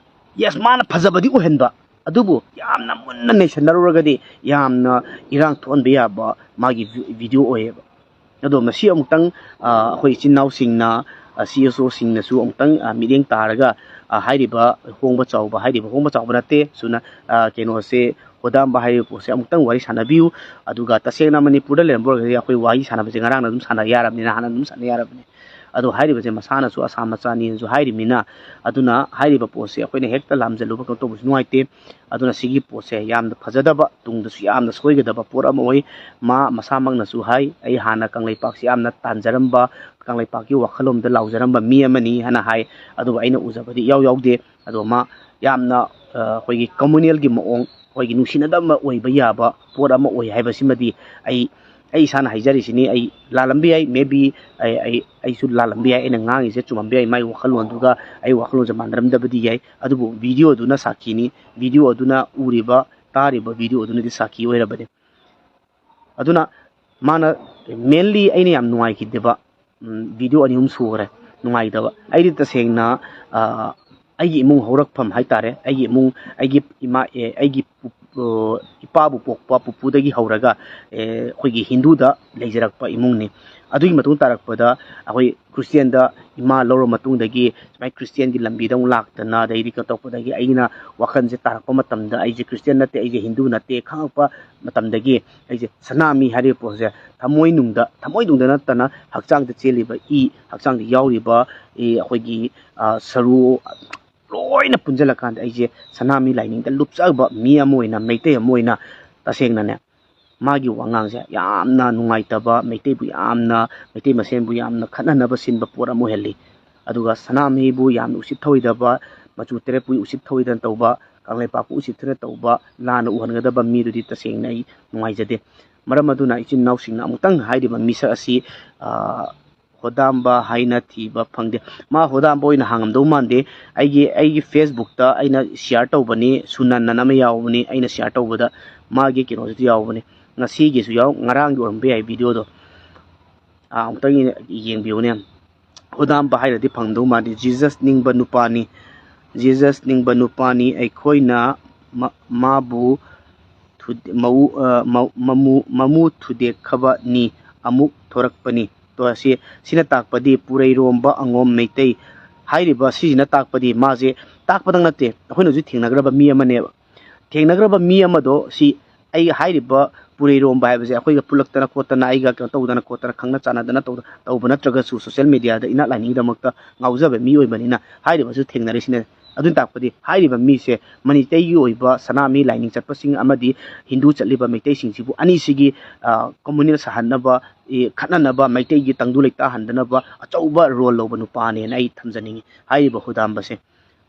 Yes, ꯃꯥꯅ ꯐꯖꯕꯗꯤ ꯎꯍꯟꯕ, ꯑꯗꯨꯕꯨ ꯌꯥꯝꯅ ꯃꯨꯟꯅ ꯅꯩꯁꯟꯅꯔꯨꯔꯒꯗꯤ ꯌꯥꯝꯅ ꯏꯔꯥꯡ ꯊꯣꯛꯍꯟꯕ ꯌꯥꯕ ꯃꯥꯒꯤ vi-, video ꯑꯣꯏꯌꯦꯕ꯫ ꯑꯗꯣ ꯃꯁꯤ ꯑꯃꯨꯛꯇꯪ, ꯑ, ꯑꯩꯈꯣꯏ ꯏꯆꯤꯟ ꯏꯅꯥꯎꯁꯤꯡꯅ, ꯑ, C S O ꯁꯤꯡꯅꯁꯨ ꯑꯃꯨꯛꯇꯪ, ꯑ, ꯃꯤꯠꯌꯦꯡ ꯇꯥꯔꯒ, ꯑ, ꯍꯥꯏꯔꯤꯕ ꯍꯣꯡꯕ ꯆꯥꯎꯕ, ꯍꯥꯏꯔꯤꯕ ꯍꯣꯡꯕ ꯆꯥꯎꯕ ꯅꯠꯇꯦ, ꯁꯨꯅ, ꯑ, ꯀꯩꯅꯣꯁꯦ, ꯍꯣꯗꯥꯝꯕ ꯍꯥꯏꯔꯤꯕ ꯄꯣꯠꯁꯦ ꯑꯃꯨꯛꯇꯪ ꯋꯥꯔꯤ ꯁꯥꯟꯅꯕꯤꯌꯨ꯫ ꯑꯗꯨꯒ ꯇꯁꯦꯡꯅ ꯃꯅꯤꯄꯨꯔꯗ ꯂꯩꯔꯝꯕ ꯑꯣꯏꯔꯒꯗꯤ ꯑꯩꯈꯣꯏ ꯋꯥꯔꯤ ꯁꯥꯟꯅꯕꯁꯦ ꯉꯔꯥꯡꯅ ꯑꯗꯨꯝ ꯁꯥꯟꯅ ꯌꯥꯔꯕꯅꯤ, ꯅꯍꯥꯟꯅ ꯑꯗꯨꯝ ꯁꯥꯟꯅ ꯌꯥꯔꯕꯅꯤ꯫ ꯑꯗꯣ ꯍꯥꯏꯔꯤꯕꯁꯦ ꯃꯁꯥꯅꯁꯨ ꯑꯁꯥꯝ ꯃꯆꯥꯅꯤꯅꯁꯨ ꯍꯥꯏꯔꯤꯃꯤꯅ, ꯑꯗꯨꯅ ꯍꯥꯏꯔꯤꯕ ꯄꯣꯠꯁꯦ ꯑꯩꯈꯣꯏꯅ ꯍꯦꯛꯇ ꯂꯥꯝꯖꯜꯂꯨꯕ ꯀꯩꯅꯣ ꯇꯧꯕꯁꯨ ꯅꯨꯡꯉꯥꯏꯇꯦ꯫ ꯑꯗꯨꯅ ꯁꯤꯒꯤ ꯄꯣꯠꯁꯦ ꯌꯥꯝꯅ ꯐꯖꯗꯕ, ꯇꯨꯡꯗꯁꯨ ꯌꯥꯝꯅ ꯁꯣꯏꯒꯗꯕ ꯄꯣꯠ ꯑꯃ ꯑꯣꯏ꯫ ꯃꯥ ꯃꯁꯥꯃꯛꯅꯁꯨ ꯍꯥꯏ, "ꯑꯩ ꯍꯥꯟꯅ ꯀꯪꯂꯩꯄꯥꯛꯁꯤ ꯌꯥꯝꯅ ꯇꯥꯟꯖꯔꯝꯕ, ꯀꯪꯂꯩꯄꯥꯛꯀꯤ ꯋꯥꯈꯜꯂꯣꯟꯗ ꯂꯥꯎꯖꯔꯝꯕ ꯃꯤ ꯑꯃꯅꯤ" ꯍꯥꯏꯅ ꯍꯥꯏ꯫ ꯑꯗꯨꯕꯨ ꯑꯩꯅ ꯎꯖꯕꯗꯤ ꯏꯌꯥꯎ ꯌꯥꯎꯗꯦ꯫ ꯑꯗꯣ ꯃꯥ ꯌꯥꯝꯅ, ꯑ, ꯑꯩꯈꯣꯏꯒꯤ communal ꯒꯤ ꯃꯑꯣꯡ, ꯑꯩꯈꯣꯏꯒꯤ ꯅꯨꯡꯁꯤꯅꯗꯕ ꯑꯣꯏꯕ ꯌꯥꯕ ꯄꯣꯠ ꯑꯃ ꯑꯣꯏ ꯍꯥꯏꯕꯁꯤꯃꯗꯤ ꯑꯩ, ꯑꯩ ꯏꯁꯥꯅ ꯍꯥꯏꯖꯔꯤꯁꯤꯅꯤ꯫ ꯑꯩ ꯂꯥꯜꯂꯝꯕ ꯌꯥꯏ, maybe ꯑꯩ, ꯑꯩ, ꯑꯩꯁꯨ ꯂꯥꯜꯂꯝꯕ ꯌꯥꯏ, ꯑꯩꯅ ꯉꯥꯡꯉꯤꯁꯦ ꯆꯨꯝꯃꯝꯕ ꯌꯥꯏ, ꯃꯥꯏ ꯋꯥꯈꯜꯂꯣꯟꯗꯨꯒ ꯑꯩ ꯋꯥꯈꯜꯂꯣꯟꯁꯦ ꯃꯥꯟꯅꯔꯝꯗꯕꯗꯤ ꯌꯥꯏ, ꯑꯗꯨꯕꯨ video ꯗꯨꯅ ꯁꯥꯈꯤꯅꯤ, video ꯗꯨꯅ ꯎꯔꯤꯕ, ꯇꯥꯔꯤꯕ video ꯗꯨꯅꯗꯤ ꯁꯥꯈꯤ ꯑꯣꯏꯔꯕꯅꯤ꯫ ꯑꯗꯨꯅ ꯃꯥꯅ mainly ꯑꯩꯅ ꯌꯥꯝ ꯅꯨꯡꯉꯥꯏꯈꯤꯗꯕ, ꯎꯝ, video ꯑꯅꯤ ꯑꯍꯨꯝ ꯁꯨꯈ꯭ꯔꯦ ꯅꯨꯡꯉꯥꯏꯇꯕ꯫ ꯑꯩꯗꯤ ꯇꯁꯦꯡꯅ, ꯑ, ꯑꯩꯒꯤ ꯏꯃꯨꯡ ꯍꯧꯔꯛꯐꯝ ꯍꯥꯏꯇꯥꯔꯦ, ꯑꯩꯒꯤ ꯏꯃꯨꯡ, ꯑꯩꯒꯤ ꯏꯃꯥ, ꯑꯦ, ꯑꯩꯒꯤ ꯄꯨ-, ꯏꯄꯥꯕꯨ ꯄꯣꯛꯄ ꯄꯨꯄꯨꯗꯒꯤ ꯍꯧꯔꯒ ꯑꯩꯈꯣꯏꯒꯤ ꯍꯤꯟꯗꯨꯗ ꯂꯩꯖꯔꯛꯄ ꯏꯃꯨꯡꯅꯤ꯫ ꯑꯗꯨꯒꯤ ꯃꯇꯨꯡ ꯇꯥꯔꯛꯄꯗ ꯑꯩꯈꯣꯏ ꯈ꯭ꯔꯤꯁꯇꯤꯌꯥꯟꯗ ꯏꯃꯥ ꯂꯧꯔ ꯃꯇꯨꯡꯗꯒꯤ ꯁꯨꯃꯥꯏꯅ ꯈ꯭ꯔꯤꯁꯇꯤꯌꯥꯟꯒꯤ ꯂꯝꯕꯤꯗ ꯑꯃꯨꯛ ꯂꯥꯛꯇꯅ, ꯑꯗꯩꯗꯤ ꯀꯩꯅꯣ ꯇꯧꯔꯛꯄꯗꯒꯤ ꯑꯩꯅ ꯋꯥꯈꯜꯁꯦ ꯇꯥꯔꯛꯄ ꯃꯇꯝꯗ ꯑꯩꯁꯦ ꯈ꯭ꯔꯤꯁꯇꯤꯌꯥꯟ ꯅꯠꯇꯦ, ꯑꯩꯁꯦ ꯍꯤꯟꯗꯨ ꯅꯠꯇꯦ ꯈꯪꯉꯛꯄ ꯃꯇꯝꯗꯒꯤ ꯑꯩꯁꯦ ꯁꯅꯥꯃꯤ ꯍꯥꯏꯔꯤꯕ ꯄꯣꯠꯁꯦ ꯊꯃꯣꯏꯅꯨꯡꯗ, ꯊꯃꯣꯏꯅꯨꯡꯗ ꯅꯠꯇꯅ ꯍꯛꯆꯥꯡꯗ ꯆꯦꯜꯂꯤꯕ ꯏ, ꯍꯛꯆꯥꯡꯗ ꯌꯥꯎꯔꯤꯕ ꯏ, ꯑꯩꯈꯣꯏꯒꯤ ꯁꯔꯨ ꯂꯣꯏꯅ ꯄꯨꯟꯁꯤꯜꯂꯀꯥꯟꯗ ꯑꯩꯁꯦ ꯁꯅꯥꯃꯍꯤ ꯂꯥꯏꯅꯤꯡꯗ ꯂꯨꯞꯆꯕ ꯃꯤ ꯑꯃ ꯑꯣꯏꯅ, ꯃꯩꯇꯩ ꯑꯃ ꯑꯣꯏꯅ ꯇꯁꯦꯡꯅꯅꯦ, ꯃꯥꯒꯤ ꯋꯥꯉꯥꯡꯁꯦ ꯌꯥꯝꯅ ꯅꯨꯡꯉꯥꯏꯇꯕ, ꯃꯩꯇꯩꯕꯨ ꯌꯥꯝꯅ, ꯃꯩꯇꯩ ꯃꯁꯦꯟꯕꯨ ꯌꯥꯝꯅ ꯈꯠꯅꯅꯕ ꯁꯤꯟꯕ ꯄꯣꯠ ꯑꯃ ꯑꯣꯏꯍꯜꯂꯤ꯫ ꯑꯗꯨꯒ ꯁꯅꯥꯃꯍꯤꯕꯨ ꯌꯥꯝꯅ ꯎꯁꯤꯠ ꯊꯧꯑꯣꯏꯗꯕ, ꯃꯆꯨ ꯇꯔꯦꯠꯄꯨ ꯎꯁꯤꯠ ꯊꯧꯑꯣꯏꯗꯅ ꯇꯧꯕ, ꯀꯪꯂꯩꯄꯥꯛꯄꯨ ꯎꯁꯤꯠ ꯊꯧꯑꯣꯏꯗꯅ ꯇꯧꯕ, ꯂꯥꯟꯅ ꯎꯍꯟꯒꯗꯕ ꯃꯤꯗꯨꯗꯤ ꯇꯁꯦꯡꯅ ꯑꯩ ꯅꯨꯡꯉꯥꯏꯖꯗꯦ꯫ ꯃꯔꯝ ꯑꯗꯨꯅ ꯏꯆꯤꯟ ꯏꯅꯥꯎꯁꯤꯡꯅ ꯑꯃꯨꯛꯇꯪ ꯍꯥꯏꯔꯤꯕ ꯃꯤꯁꯛ ꯑꯁꯤ ꯍꯣꯗꯥꯝꯕ ꯍꯥꯏꯅ ꯊꯤꯕ ꯐꯪꯗꯦ꯫ ꯃꯥ ꯍꯣꯗꯥꯝꯕ ꯑꯣꯏꯅ ꯍꯥꯡꯉꯝꯗꯧ ꯃꯥꯟꯗꯦ꯫ ꯑꯩꯒꯤ, ꯑꯩꯒꯤ ꯐꯦꯁꯕꯨꯛꯇ ꯑꯩꯅ ꯁꯤꯌꯥꯔ ꯇꯧꯕꯅꯤ, ꯁꯨꯅꯟ ꯑꯅ ꯑꯃ ꯌꯥꯎꯕꯅꯤ, ꯑꯩꯅ ꯁꯤꯌꯥꯔ ꯇꯧꯕꯗ ꯃꯥꯒꯤ ꯀꯩꯅꯣꯁꯤꯗ ꯌꯥꯎꯕꯅꯤ꯫ ꯉꯁꯤꯒꯤꯁꯨ ꯌꯥꯎ, ꯉꯔꯥꯡꯒꯤ ꯑꯣꯏꯔꯝꯕ ꯌꯥꯏ ꯚꯤꯗꯤꯑꯣꯗꯣ꯫ ꯑꯥ, ꯑꯃꯨꯛꯇꯪ ꯌꯦꯡꯕꯤꯌꯨꯅꯦ꯫ ꯍꯣꯗꯥꯝꯕ ꯍꯥꯏꯔꯗꯤ ꯐꯪꯗꯧ ꯃꯥꯟꯗꯦ꯫ ꯖꯤꯖꯁ ꯅꯤꯡꯕ ꯅꯨꯄꯥꯅꯤ꯫ ꯖꯤꯖꯁ ꯅꯤꯡꯕ ꯅꯨꯄꯥꯅꯤ꯫ ꯑꯩꯈꯣꯏꯅ ꯃꯥꯕꯨ ꯃꯃꯨ ꯃꯃꯨ ꯊꯨꯗꯦꯛꯈꯕꯅꯤ꯫ ꯑꯃꯨꯛ ꯊꯣꯔꯛꯄꯅꯤ꯫ ꯇꯣ ꯑꯁꯤ, ꯁꯤꯅ ꯇꯥꯛꯄꯗꯤ ꯄꯨꯔꯩꯔꯣꯝꯕ ꯑꯉꯣꯝ ꯃꯩꯇꯩ ꯍꯥꯏꯔꯤꯕ ꯁꯤꯁꯤꯅ ꯇꯥꯛꯄꯗꯤ ꯃꯥꯁꯦ ꯇꯥꯛꯄꯗꯪ ꯅꯠꯇꯦ, ꯑꯩꯈꯣꯏꯅ ꯍꯧꯖꯤꯛ ꯊꯦꯡꯅꯈ꯭ꯔꯕ ꯃꯤ ꯑꯃꯅꯦꯕ꯫ ꯊꯦꯡꯅꯈ꯭ꯔꯕ ꯃꯤ ꯑꯃꯗꯣ ꯁꯤ ꯑꯩ ꯍꯥꯏꯔꯤꯕ ꯄꯨꯔꯩꯔꯣꯝꯕ ꯍꯥꯏꯕꯁꯦ ꯑꯩꯈꯣꯏꯒ ꯄꯨꯜꯂꯛꯇꯅ ꯈꯣꯠꯇꯅ, ꯑꯩꯒ ꯀꯩꯅꯣ ꯇꯧꯗꯅ ꯈꯣꯠꯇꯅ, ꯈꯪꯅ ꯆꯥꯟꯅꯗꯅ ꯇꯧꯗ-, ꯇꯧꯕ ꯅꯠꯇ꯭ꯔꯒꯁꯨ, ꯁꯣꯁꯦꯜ ꯃꯦꯗꯤꯌꯥꯗ ꯏꯅꯥꯠ ꯂꯥꯏꯅꯤꯡꯒꯤꯗꯃꯛꯇ ꯉꯥꯎꯖꯕ ꯃꯤ ꯑꯣꯏꯕꯅꯤꯅ ꯍꯥꯏꯔꯤꯕꯁꯨ ꯊꯦꯡꯅꯔꯤꯁꯤꯅ꯫ ꯑꯗꯨꯅ ꯇꯥꯛꯄꯗꯤ ꯍꯥꯏꯔꯤꯕ ꯃꯤꯁꯦ ꯃꯩꯇꯩꯒꯤ ꯑꯣꯏꯕ ꯁꯅꯥꯃꯍꯤ ꯂꯥꯏꯅꯤꯡ ꯆꯠꯄꯁꯤꯡ ꯑꯃꯗꯤ ꯍꯤꯟꯗꯨ ꯆꯠꯂꯤꯕ ꯃꯩꯇꯩꯁꯤꯡꯁꯤꯕꯨ ꯑꯅꯤꯁꯤꯒꯤ, ꯑ, ꯀꯝꯃꯨꯅꯦꯜ ꯁꯥꯍꯟꯅꯕ, ꯑꯦ, ꯈꯠꯅꯅꯕ, ꯃꯩꯇꯩꯒꯤ ꯇꯪꯗꯨ ꯂꯩꯇꯥꯍꯟꯗꯅꯕ ꯑꯆꯧꯕ ꯔꯣꯜ ꯂꯧꯕ ꯅꯨꯄꯥꯅꯦꯅ ꯑꯩ ꯊꯝꯖꯅꯤꯡꯉꯤ ꯍꯥꯏꯔꯤꯕ ꯍꯨꯗꯥꯝꯕꯁꯦ꯫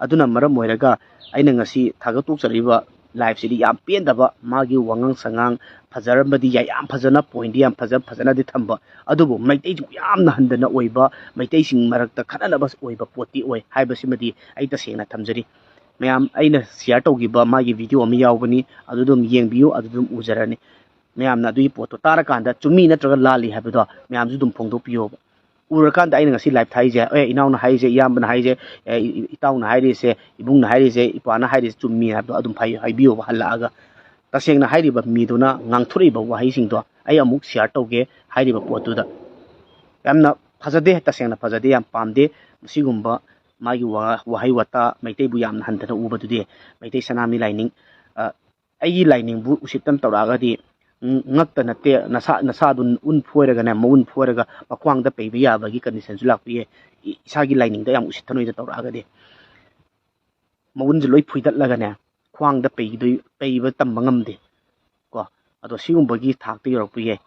ꯑꯗꯨꯅ ꯃꯔꯝ ꯑꯣꯏꯔꯒ ꯑꯩꯅ ꯉꯁꯤ ꯊꯥꯒꯠꯇꯣꯛꯆꯔꯤꯕ ꯂꯥꯏꯐꯁꯤꯗꯤ ꯌꯥꯝ ꯄꯦꯟꯗꯕ, ꯃꯥꯒꯤ ꯋꯥꯉꯥꯡ ꯁꯉꯥꯡ ꯐꯖꯔꯝꯕꯗꯤ ꯌꯥꯏ, ꯌꯥꯝ ꯐꯖꯅ ꯄꯣꯏꯟꯗꯤ ꯌꯥꯝ ꯐꯖ ꯐꯖꯅꯗꯤ ꯊꯝꯕ, ꯑꯗꯨꯕꯨ ꯃꯩꯇꯩꯁꯤꯡ ꯌꯥꯝꯅ ꯍꯟꯗꯅ ꯑꯣꯏꯕ, ꯃꯩꯇꯩꯁꯤꯡ ꯃꯔꯛꯇ ꯈꯠꯅꯅꯕ ꯑꯣꯏꯕ ꯄꯣꯠꯇꯤ ꯑꯣꯏ ꯍꯥꯏꯕꯁꯤꯃꯗꯤ ꯑꯩ ꯇꯁꯦꯡꯅ ꯊꯝꯖꯔꯤ꯫ ꯃꯌꯥꯝ, ꯑꯩꯅ ꯁꯤꯌꯥꯔ ꯇꯧꯈꯤꯕ ꯃꯥꯒꯤ ꯚꯤꯗꯤꯑꯣ ꯑꯃ ꯌꯥꯎꯕꯅꯤ, ꯑꯗꯨ ꯑꯗꯨꯝ ꯌꯦꯡꯕꯤꯌꯨ, ꯑꯗꯨ ꯑꯗꯨꯝ ꯎꯖꯔꯅꯤ꯫ ꯃꯌꯥꯝꯅ ꯑꯗꯨꯒꯤ ꯄꯣꯠꯇꯣ ꯇꯥꯔꯀꯥꯟꯗ ꯆꯨꯝꯃꯤ ꯅꯠꯇ꯭ꯔꯒ ꯂꯥꯜꯂꯤ ꯍꯥꯏꯕꯗꯣ ꯃꯌꯥꯝꯁꯨ ꯑꯗꯨꯝ ꯐꯣꯡꯗꯣꯛꯄꯤꯌꯣꯕ꯫ ꯎꯔꯀꯥꯟꯗ ꯑꯩꯅ ꯉꯁꯤ ꯂꯥꯏꯚ ꯊꯥꯏꯁꯦ, ꯑꯦ, ꯏꯅꯥꯎꯅ ꯍꯥꯏꯔꯤꯁꯦ, ꯏꯌꯥꯝꯕꯅ ꯍꯥꯏꯔꯤꯁꯦ, ꯑꯦ, ꯏ-, ꯏꯇꯥꯎꯅ ꯍꯥꯏꯔꯤꯁꯦ, ꯏꯕꯨꯡꯅ ꯍꯥꯏꯔꯤꯁꯦ, ꯏꯄꯥꯅ ꯍꯥꯏꯔꯤꯁꯦ ꯆꯨꯝꯃꯤ ꯍꯥꯏꯕꯗꯣ ꯑꯗꯨꯝ ꯍꯥꯏ-, ꯍꯥꯏꯕꯤꯌꯣꯕ ꯍꯜꯂꯛꯑꯒ꯫ ꯇꯁꯦꯡꯅ ꯍꯥꯏꯔꯤꯕ ꯃꯤꯗꯨꯅ ꯉꯥꯡꯊꯣꯔꯛꯏꯕ ꯋꯥꯍꯩꯁꯤꯡꯗꯣ ꯑꯩ ꯑꯃꯨꯛ ꯁꯤꯌꯥꯔ ꯇꯧꯒꯦ꯫ ꯍꯥꯏꯔꯤꯕ ꯄꯣꯠꯇꯨꯗ ꯌꯥꯝꯅ ꯐꯖꯗꯦ, ꯇꯁꯦꯡꯅ ꯐꯖꯗꯦ, ꯌꯥꯝ ꯄꯥꯝꯗꯦ꯫ ꯃꯁꯤꯒꯨꯝꯕ ꯃꯥꯒꯤ ꯋꯥ-, ꯋꯥꯍꯩ ꯋꯥꯇꯥ, ꯃꯩꯇꯩꯕꯨ ꯌꯥꯝꯅ ꯍꯟꯊꯅ ꯎꯕꯗꯨꯗꯤ꯫ ꯃꯩꯇꯩ ꯁꯅꯥꯃꯍꯤ ꯂꯥꯏꯅꯤꯡ, ꯑ, ꯑꯩꯒꯤ ꯂꯥꯏꯅꯤꯡꯕꯨ ꯎꯁꯤꯠꯇꯅ ꯇꯧꯔꯛꯑꯒꯗꯤ, ꯎꯝ, ꯉꯛꯇ ꯅꯠꯇꯦ, ꯅꯁꯥ, ꯅꯁꯥꯗꯨ ꯎꯟ ꯐꯣꯏꯔꯒꯅꯦ, ꯃꯎꯟ ꯐꯣꯏꯔꯒ ꯃꯈ꯭ꯋꯥꯡꯗ ꯄꯩꯕ ꯌꯥꯕꯒꯤ ꯀꯟꯗꯤꯁꯟꯁꯨ ꯂꯥꯛꯄ ꯌꯥꯏ꯫ ꯏ-, ꯏꯁꯥꯒꯤ ꯂꯥꯏꯅꯤꯡꯗ ꯌꯥꯝ ꯎꯁꯤꯠꯇꯅ ꯇꯧꯔꯛꯑꯒꯗꯤ꯫ ꯃꯎꯟꯁꯦ ꯂꯣꯏ ꯐꯨꯏꯗꯠꯂꯒꯅꯦ, ꯈ꯭ꯋꯥꯡꯗ ꯄꯩꯈꯤꯗꯣꯏ, ꯄꯩꯕ ꯇꯝꯕ ꯉꯝꯗꯦ ꯀꯣ꯫ ꯑꯗꯣ ꯁꯤꯒꯨꯝꯕꯒꯤ ꯊꯥꯛꯇ ꯌꯧꯔꯛꯄ ꯌꯥꯏ꯫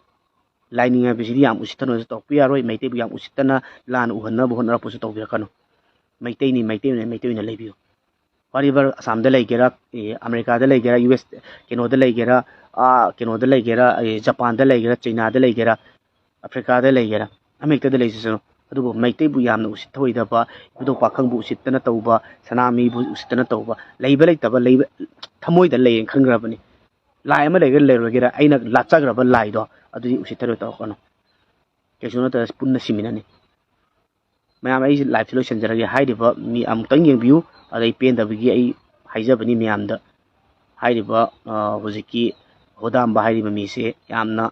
ꯂꯥꯏꯅꯤꯡ ꯍꯥꯏꯕꯁꯤꯗꯤ ꯌꯥꯝ ꯎꯁꯤꯠꯇꯅꯁꯨ ꯇꯧꯔꯛꯄ ꯌꯥꯔꯣꯏ, ꯃꯩꯇꯩꯕꯨ ꯌꯥꯝ ꯎꯁꯤꯠꯇꯅ ꯂꯥꯟꯅ ꯎꯍꯟꯅꯕ ꯍꯣꯠꯅꯔꯛꯄꯁꯨ ꯇꯧꯕꯤꯔꯛꯀꯅꯨ꯫ ꯃꯩꯇꯩꯅꯤ, ꯃꯩꯇꯩꯅꯤ, ꯃꯩꯇꯩ ꯑꯣꯏꯅ ꯂꯩꯕꯤꯌꯨ꯫ Whatever, ꯑꯁꯥꯝꯗ ꯂꯩꯒꯦꯔꯥ, ꯑꯦ, ꯑꯃꯦꯔꯤꯀꯥꯗ ꯂꯩꯒꯦꯔꯥ, ꯌꯨ ꯑꯦꯁ, ꯀꯩꯅꯣꯗ ꯂꯩꯒꯦꯔꯥ, ꯑꯥ, ꯀꯩꯅꯣꯗ ꯂꯩꯒꯦꯔꯥ, ꯑꯦ, ꯖꯄꯥꯟꯗ ꯂꯩꯒꯦꯔꯥ, ꯆꯩꯅꯥꯗ ꯂꯩꯒꯦꯔꯥ, ꯑꯐ꯭ꯔꯤꯀꯥꯗ ꯂꯩꯒꯦꯔꯥ, ꯑꯃꯍꯦꯛꯇꯗ ꯂꯩꯖꯁꯅꯨ꯫ ꯑꯗꯨꯕꯨ ꯃꯩꯇꯩꯕꯨ ꯌꯥꯝꯅ ꯎꯁꯤꯠ ꯊꯑꯣꯏꯗꯕ, ꯏꯕꯨꯙꯧ ꯄꯥꯈꯪꯕꯨ ꯎꯁꯤꯠꯇꯅ ꯇꯧꯕ, ꯁꯅꯥꯃꯍꯤꯕꯨ ꯎꯁꯤꯠꯇꯅ ꯇꯧꯕ, ꯂꯩꯕ ꯂꯩꯇꯕ, ꯂꯩꯕ, ꯊꯃꯣꯏꯗ ꯂꯩꯌꯦꯅ ꯈꯟꯈ꯭ꯔꯕꯅꯤ꯫ ꯂꯥꯏ ꯑꯃ ꯂꯩꯒꯦꯔꯥ ꯂꯩꯔꯣꯏꯒꯦꯔꯥ, ꯑꯩꯅ ꯂꯥꯠꯆꯈ꯭ꯔꯕ ꯂꯥꯏꯗꯣ ꯑꯗꯨꯗꯤ ꯎꯁꯤꯠ ꯊꯑꯣꯏ ꯇꯧꯔꯛꯀꯅꯨ꯫ ꯀꯩꯁꯨ ꯅꯠꯇ꯭ꯔ ꯄꯨꯟꯅ ꯁꯤꯃꯤꯟꯅꯅꯤ꯫ ꯃꯌꯥꯝ, ꯑꯩꯁꯦ ꯂꯥꯏꯐꯁꯦ ꯂꯣꯏꯁꯤꯟꯖꯔꯒꯦ꯫ ꯍꯥꯏꯔꯤꯕ ꯃꯤ ꯑꯃꯨꯛꯇꯪ ꯌꯦꯡꯕꯤꯌꯨ, ꯑꯗꯩ ꯄꯦꯟꯗꯕꯒꯤ ꯑꯩ ꯍꯥꯏꯖꯕꯅꯤ ꯃꯌꯥꯝꯗ꯫ ꯍꯥꯏꯔꯤꯕ, ꯑ, ꯍꯧꯖꯤꯛꯀꯤ ꯍꯣꯗꯥꯝꯕ ꯍꯥꯏꯔꯤꯕ ꯃꯤꯁꯦ ꯌꯥꯝꯅ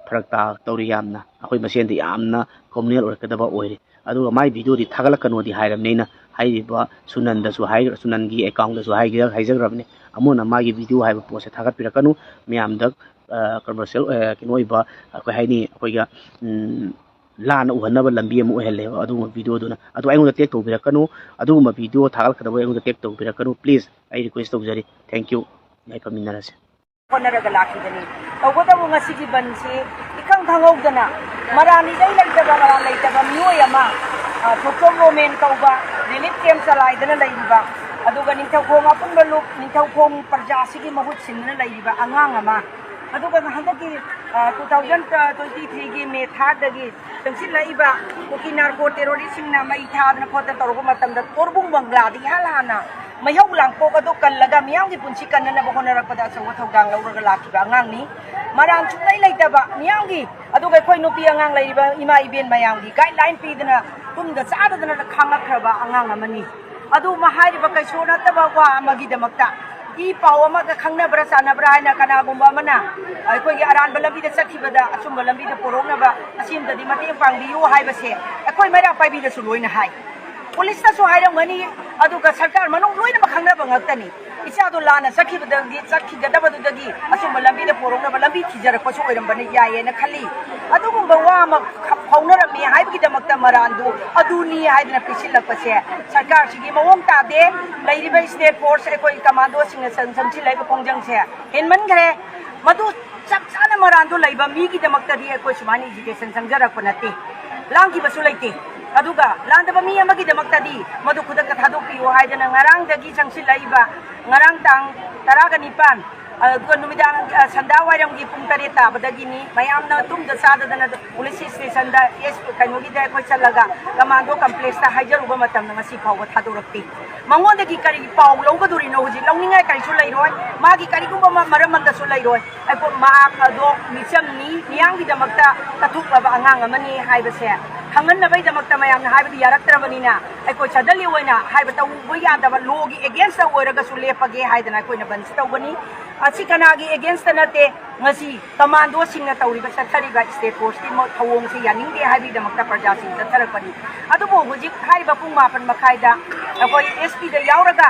ꯐꯔꯛ ꯇꯥ ꯇꯧꯔꯤ, ꯌꯥꯝꯅ꯫ ꯑꯩꯈꯣꯏ ꯃꯁꯦꯟꯗ ꯌꯥꯝꯅ ꯀꯣꯃꯨꯅꯦꯜ ꯑꯣꯏꯔꯛꯀꯗꯕ ꯑꯣꯏꯔꯦ꯫ ꯑꯗꯨꯒ ꯃꯥꯏ ꯚꯤꯗꯤꯑꯣꯗꯤ ꯊꯥꯒꯠꯂꯛꯀꯅꯣꯗꯤ ꯍꯥꯏꯔꯕꯅꯤ ꯑꯩꯅ꯫ ꯍꯥꯏꯔꯤꯕ ꯁꯨꯅꯟꯗꯁꯨ ꯍꯥꯏ-, ꯁꯨꯅꯟꯒꯤ ꯑꯦꯀꯥꯎꯟꯗꯁꯨ ꯍꯥꯏꯒꯦ-, ꯍꯥꯏꯖꯈ꯭ꯔꯕꯅꯤ꯫ ꯑꯃꯨꯛ ꯍꯟꯅ ꯃꯥꯒꯤ ꯚꯤꯗꯤꯑꯣ ꯍꯥꯏꯕ ꯄꯣꯠꯁꯦ ꯊꯥꯒꯠꯄꯤꯔꯛꯀꯅꯨ꯫ ꯃꯌꯥꯝꯗ, ꯑ, ꯀꯃꯔꯁꯤꯌꯦꯜ, ꯑ, ꯀꯩꯅꯣ ꯑꯣꯏꯕ, ꯑꯩꯈꯣꯏ ꯍꯥꯏꯅꯤ, ꯑꯩꯈꯣꯏꯒ, ꯎꯝ, ꯂꯥꯟꯅ ꯎꯍꯟꯅꯕ ꯂꯝꯕꯤ ꯑꯃ ꯑꯣꯏꯍꯜꯂꯦꯕ ꯑꯗꯨꯒꯨꯝꯕ ꯚꯤꯗꯤꯑꯣꯗꯨꯅ꯫ ꯑꯗꯨ ꯑꯩꯉꯣꯟꯗ ꯇꯦꯛ ꯇꯧꯕꯤꯔꯛꯀꯅꯨ꯫ ꯑꯗꯨꯒꯨꯝꯕ ꯚꯤꯗꯤꯑꯣ ꯊꯥꯒꯠꯂꯛꯀꯗꯕ ꯑꯩꯉꯣꯟꯗ ꯇꯦꯛ ꯇꯧꯕꯤꯔꯛꯀꯅꯨ, ꯄ꯭ꯂꯤꯖ꯫ ꯑꯩ ꯔꯤꯀ꯭ꯋꯦꯁ ꯇꯧꯖꯔꯤ꯫ Thank you꯫ ꯌꯥꯏꯐꯃꯤꯟꯅꯔꯁꯦ꯫ ꯍꯣꯠꯅꯔꯒ ꯂꯥꯛꯈꯤꯕꯅꯤ꯫ ꯇꯧꯕꯇꯕꯨ ꯉꯁꯤꯒꯤ ꯕꯟꯁꯤ ꯏꯈꯪ ꯈꯪꯍꯧꯗꯅ ꯃꯔꯥꯟ ꯏꯔꯩ ꯂꯩꯇꯕ, ꯃꯔꯥꯟ ꯂꯩꯇꯕ ꯃꯤꯑꯣꯏ ꯑꯃ, ꯑ, ꯊꯣꯛꯆꯣꯝ ꯔꯣꯃꯦꯟ ꯀꯧꯕ ꯔꯤꯂꯤꯐ ꯀꯦꯝꯞ ꯆꯂꯥꯏꯗꯅ ꯂꯩꯔꯤꯕ, ꯑꯗꯨꯒ ꯅꯤꯡꯊꯧꯈꯣꯡ ꯑꯄꯨꯟꯕ ꯂꯨꯞ, ꯅꯤꯡꯊꯧꯈꯣꯡ ꯄ꯭ꯔꯖꯥꯁꯤꯒꯤ ꯃꯍꯨꯠ ꯁꯤꯟꯗꯨꯅ ꯂꯩꯔꯤꯕ ꯑꯉꯥꯡ ꯑꯃ, ꯑꯗꯨꯒ ꯍꯟꯗꯛꯀꯤ, ꯑ, two thousand twenty three ꯒꯤ ꯃꯦ third ꯗꯒꯤ ꯆꯪꯁꯤꯜꯂꯛꯏꯕ ꯀꯨꯀꯤ ꯅꯥꯔꯀꯣ ꯇꯦꯔꯣꯔꯤꯁꯁꯤꯡꯅ ꯃꯩ ꯊꯥꯗꯅ ꯈꯣꯠꯇꯅ ꯇꯧꯔꯛꯄ ꯃꯇꯝꯗ ꯀꯣꯔꯕꯨꯡ ꯕꯪꯒ꯭ꯂꯥꯗ ꯏꯍꯥꯟ ꯍꯥꯟꯅ ꯃꯩꯍꯧ ꯂꯥꯡꯄꯣꯛ ꯑꯗꯨ ꯀꯜꯂꯒ ꯃꯤꯌꯥꯝꯒꯤ ꯄꯨꯟꯁꯤ ꯀꯟꯅꯅꯕ ꯍꯣꯠꯅꯔꯛꯄꯗ ꯑꯆꯧꯕ ꯊꯧꯗꯥꯡ ꯂꯧꯔꯒ ꯂꯥꯛꯈꯤꯕ ꯑꯉꯥꯡꯅꯤ꯫ ꯃꯔꯥꯟ ꯁꯨꯡꯂꯩ ꯂꯩꯇꯕ ꯃꯤꯌꯥꯝꯒꯤ, ꯑꯗꯨꯒ ꯑꯩꯈꯣꯏ ꯅꯨꯄꯤ ꯑꯉꯥꯡ ꯂꯩꯔꯤꯕ ꯏꯃꯥ ꯏꯕꯦꯟ ꯃꯌꯥꯝꯒꯤ ꯒꯥꯏꯗꯂꯥꯏꯟ ꯄꯤꯗꯅ ꯇꯨꯝꯗ ꯆꯥꯗꯗꯅ ꯈꯥꯡꯂꯛꯈ꯭ꯔꯕ ꯑꯉꯥꯡ ꯑꯃꯅꯤ꯫ ꯑꯗꯨꯃ ꯍꯥꯏꯔꯤꯕ ꯀꯩꯁꯨ ꯅꯠꯇꯕ ꯋꯥ ꯑꯃꯒꯤꯗꯃꯛꯇ ꯏ ꯄꯥꯎ ꯑꯃꯒ ꯈꯪꯅꯕ꯭ꯔꯥ ꯆꯥꯟꯅꯕ꯭ꯔꯥ ꯍꯥꯏꯅ ꯀꯅꯥꯒꯨꯝꯕ ꯑꯃꯅ ꯑꯩꯈꯣꯏꯒꯤ ꯑꯔꯥꯟꯕ ꯂꯝꯕꯤꯗ ꯆꯠꯈꯤꯕꯗ ꯑꯆꯨꯝꯕ ꯂꯝꯕꯤꯗ ꯄꯨꯔꯛꯅꯕ ꯑꯁꯤꯝꯇꯗꯤ ꯃꯇꯦꯡ ꯄꯥꯡꯕꯤꯌꯨ ꯍꯥꯏꯕꯁꯦ ꯑꯩꯈꯣꯏ ꯃꯩꯔꯥ ꯄꯥꯏꯕꯤꯗꯁꯨ ꯂꯣꯏꯅ ꯍꯥꯏ꯫ ꯄꯨꯂꯤꯁꯇꯁꯨ ꯍꯥꯏꯔꯝꯒꯅꯤ, ꯑꯗꯨꯒ ꯁꯔꯀꯥꯔ ꯃꯅꯨꯡ ꯂꯣꯏꯅꯃꯛ ꯈꯪꯅꯕ ꯉꯥꯛꯇꯅꯤ꯫ ꯏꯆꯥꯗꯣ ꯂꯥꯟꯅ ꯆꯠꯈꯤꯕꯗꯒꯤ, ꯆꯠꯈꯤꯒꯗꯕꯗꯨꯗꯒꯤ ꯑꯆꯨꯝꯕ ꯂꯝꯕꯤꯗ ꯄꯨꯔꯛꯅꯕ ꯂꯝꯕꯤ ꯊꯤꯖꯔꯛꯄꯁꯨ ꯑꯣꯏꯔꯝꯕꯅ ꯌꯥꯏꯌꯦꯅ ꯈꯜꯂꯤ꯫ ꯑꯗꯨꯒꯨꯝꯕ ꯋꯥ ꯑꯃ ꯐꯥꯎꯅꯔꯝꯃꯤ ꯍꯥꯏꯕꯒꯤꯗꯃꯛꯇ ꯃꯔꯥꯟꯗꯨ ꯑꯗꯨꯅꯤ ꯍꯥꯏꯗꯅ ꯄꯤꯁꯤꯜꯂꯛꯄꯁꯦ ꯁꯔꯀꯥꯔꯁꯤꯒꯤ ꯃꯑꯣꯡ ꯇꯥꯗꯦ꯫ ꯂꯩꯔꯤꯕ state force ꯑꯩꯈꯣꯏ commandoꯁꯤꯡꯅ ꯆꯪ-, ꯆꯪꯁꯤꯜꯂꯛꯏꯕ ꯈꯣꯡꯖꯪꯁꯦ ꯍꯦꯟꯃꯟꯈ꯭ꯔꯦ꯫ ꯃꯗꯨ ꯆꯞ ꯆꯥꯅ ꯃꯔꯥꯟꯗꯣ ꯂꯩꯕ ꯃꯤꯒꯤꯗꯃꯛꯇꯗꯤ ꯑꯩꯈꯣꯏ ꯁꯨꯃꯥꯏꯅ agitation ꯆꯪꯖꯔꯛꯄ ꯅꯠꯇꯦ꯫ ꯂꯥꯡꯈꯤꯕꯁꯨ ꯂꯩꯇꯦ꯫ ꯑꯗꯨꯒ ꯂꯥꯟꯗꯕ ꯃꯤ ꯑꯃꯒꯤꯗꯃꯛꯇꯗꯤ ꯃꯗꯨ ꯈꯨꯗꯛꯇ ꯊꯥꯗꯣꯛꯄꯤꯌꯨ ꯍꯥꯏꯗꯅ ꯉꯔꯥꯡꯗꯒꯤ ꯆꯪꯁꯤꯜꯂꯛꯏꯕ, ꯉꯔꯥꯡ ꯇꯥꯡ ꯇꯔꯥꯒ ꯅꯤꯄꯥꯟ, ꯑꯗꯨꯒ ꯅꯨꯃꯤꯗꯥꯡ, ꯑ, ꯁꯟꯗꯥ ꯋꯥꯏꯔꯝꯒꯤ ꯄꯨꯡ ꯇꯔꯦꯠ ꯇꯥꯕꯗꯒꯤꯅꯤ ꯃꯌꯥꯝꯅ ꯇꯨꯝꯗ ꯆꯥꯗꯗꯅ ꯄꯨꯂꯤꯁ stationꯗ, ꯑꯦꯁ, ꯀꯩꯅꯣꯒꯤꯗ ꯑꯩꯈꯣꯏ ꯆꯠꯂꯒ commando complexꯇ ꯍꯥꯏꯖꯔꯨꯕ ꯃꯇꯝꯗ ꯉꯁꯤ ꯐꯥꯎꯕ ꯊꯥꯗꯣꯔꯛꯇꯦ꯫ ꯃꯉꯣꯟꯗꯒꯤ ꯀꯔꯤ ꯄꯥꯎ ꯂꯧꯒꯗꯣꯔꯤꯅꯣ? ꯍꯧꯖꯤꯛ ꯂꯧꯅꯤꯡꯉꯥꯏ ꯀꯔꯤꯁꯨ ꯂꯩꯔꯣꯏ, ꯃꯥꯒꯤ ꯀꯔꯤꯒꯨꯝꯕ ꯑꯃ ꯃꯔꯝ ꯑꯃꯗꯁꯨ ꯂꯩꯔꯣꯏ꯫ ꯑꯩꯈꯣꯏ ꯃꯍꯥꯛ ꯑꯗꯣ ꯃꯤꯆꯝꯅꯤ, ꯃꯤꯌꯥꯝꯒꯤꯗꯃꯛꯇ ꯀꯠꯊꯣꯛꯂꯕ ꯑꯉꯥꯡ ꯑꯃꯅꯤ ꯍꯥꯏꯕꯁꯦ ꯈꯪꯍꯟꯅꯕꯒꯤꯗꯃꯛꯇ ꯃꯌꯥꯝꯅ ꯍꯥꯏꯕꯗꯤ ꯌꯥꯔꯛꯇ꯭ꯔꯕꯅꯤꯅ ꯑꯩꯈꯣꯏ suddenly ꯑꯣꯏꯅ ꯍꯥꯏꯕ ꯇꯧꯕ ꯌꯥꯗꯕ, lawꯒꯤ againstꯇ ꯑꯣꯏꯔꯒꯁꯨ ꯂꯦꯞꯄꯒꯦ ꯍꯥꯏꯗꯅ ꯑꯩꯈꯣꯏꯅ ꯕꯟꯁ ꯇꯧꯕꯅꯤ꯫ ꯑꯁꯤ ꯀꯅꯥꯒꯤ againstꯇ ꯅꯠꯇꯦ, ꯉꯁꯤ commandoꯁꯤꯡꯅ ꯇꯧꯔꯤꯕ, ꯆꯠꯊꯔꯤꯕ state forceꯀꯤ ꯃ-, ꯊꯧꯑꯣꯡꯁꯤ ꯌꯥꯅꯤꯡꯗꯦ ꯍꯥꯏꯕꯒꯤꯗꯃꯛꯇ ꯄ꯭ꯔꯖꯥꯁꯤꯡ ꯆꯠꯊꯔꯛꯄꯅꯤ꯫ ꯑꯗꯨꯕꯨ ꯍꯧꯖꯤꯛ ꯍꯥꯏꯔꯤꯕ ꯄꯨꯡ ꯃꯥꯄꯟ ꯃꯈꯥꯏꯗ ꯑꯩꯈꯣꯏ ꯑꯦꯁ ꯄꯤꯗ ꯌꯥꯎꯔꯒ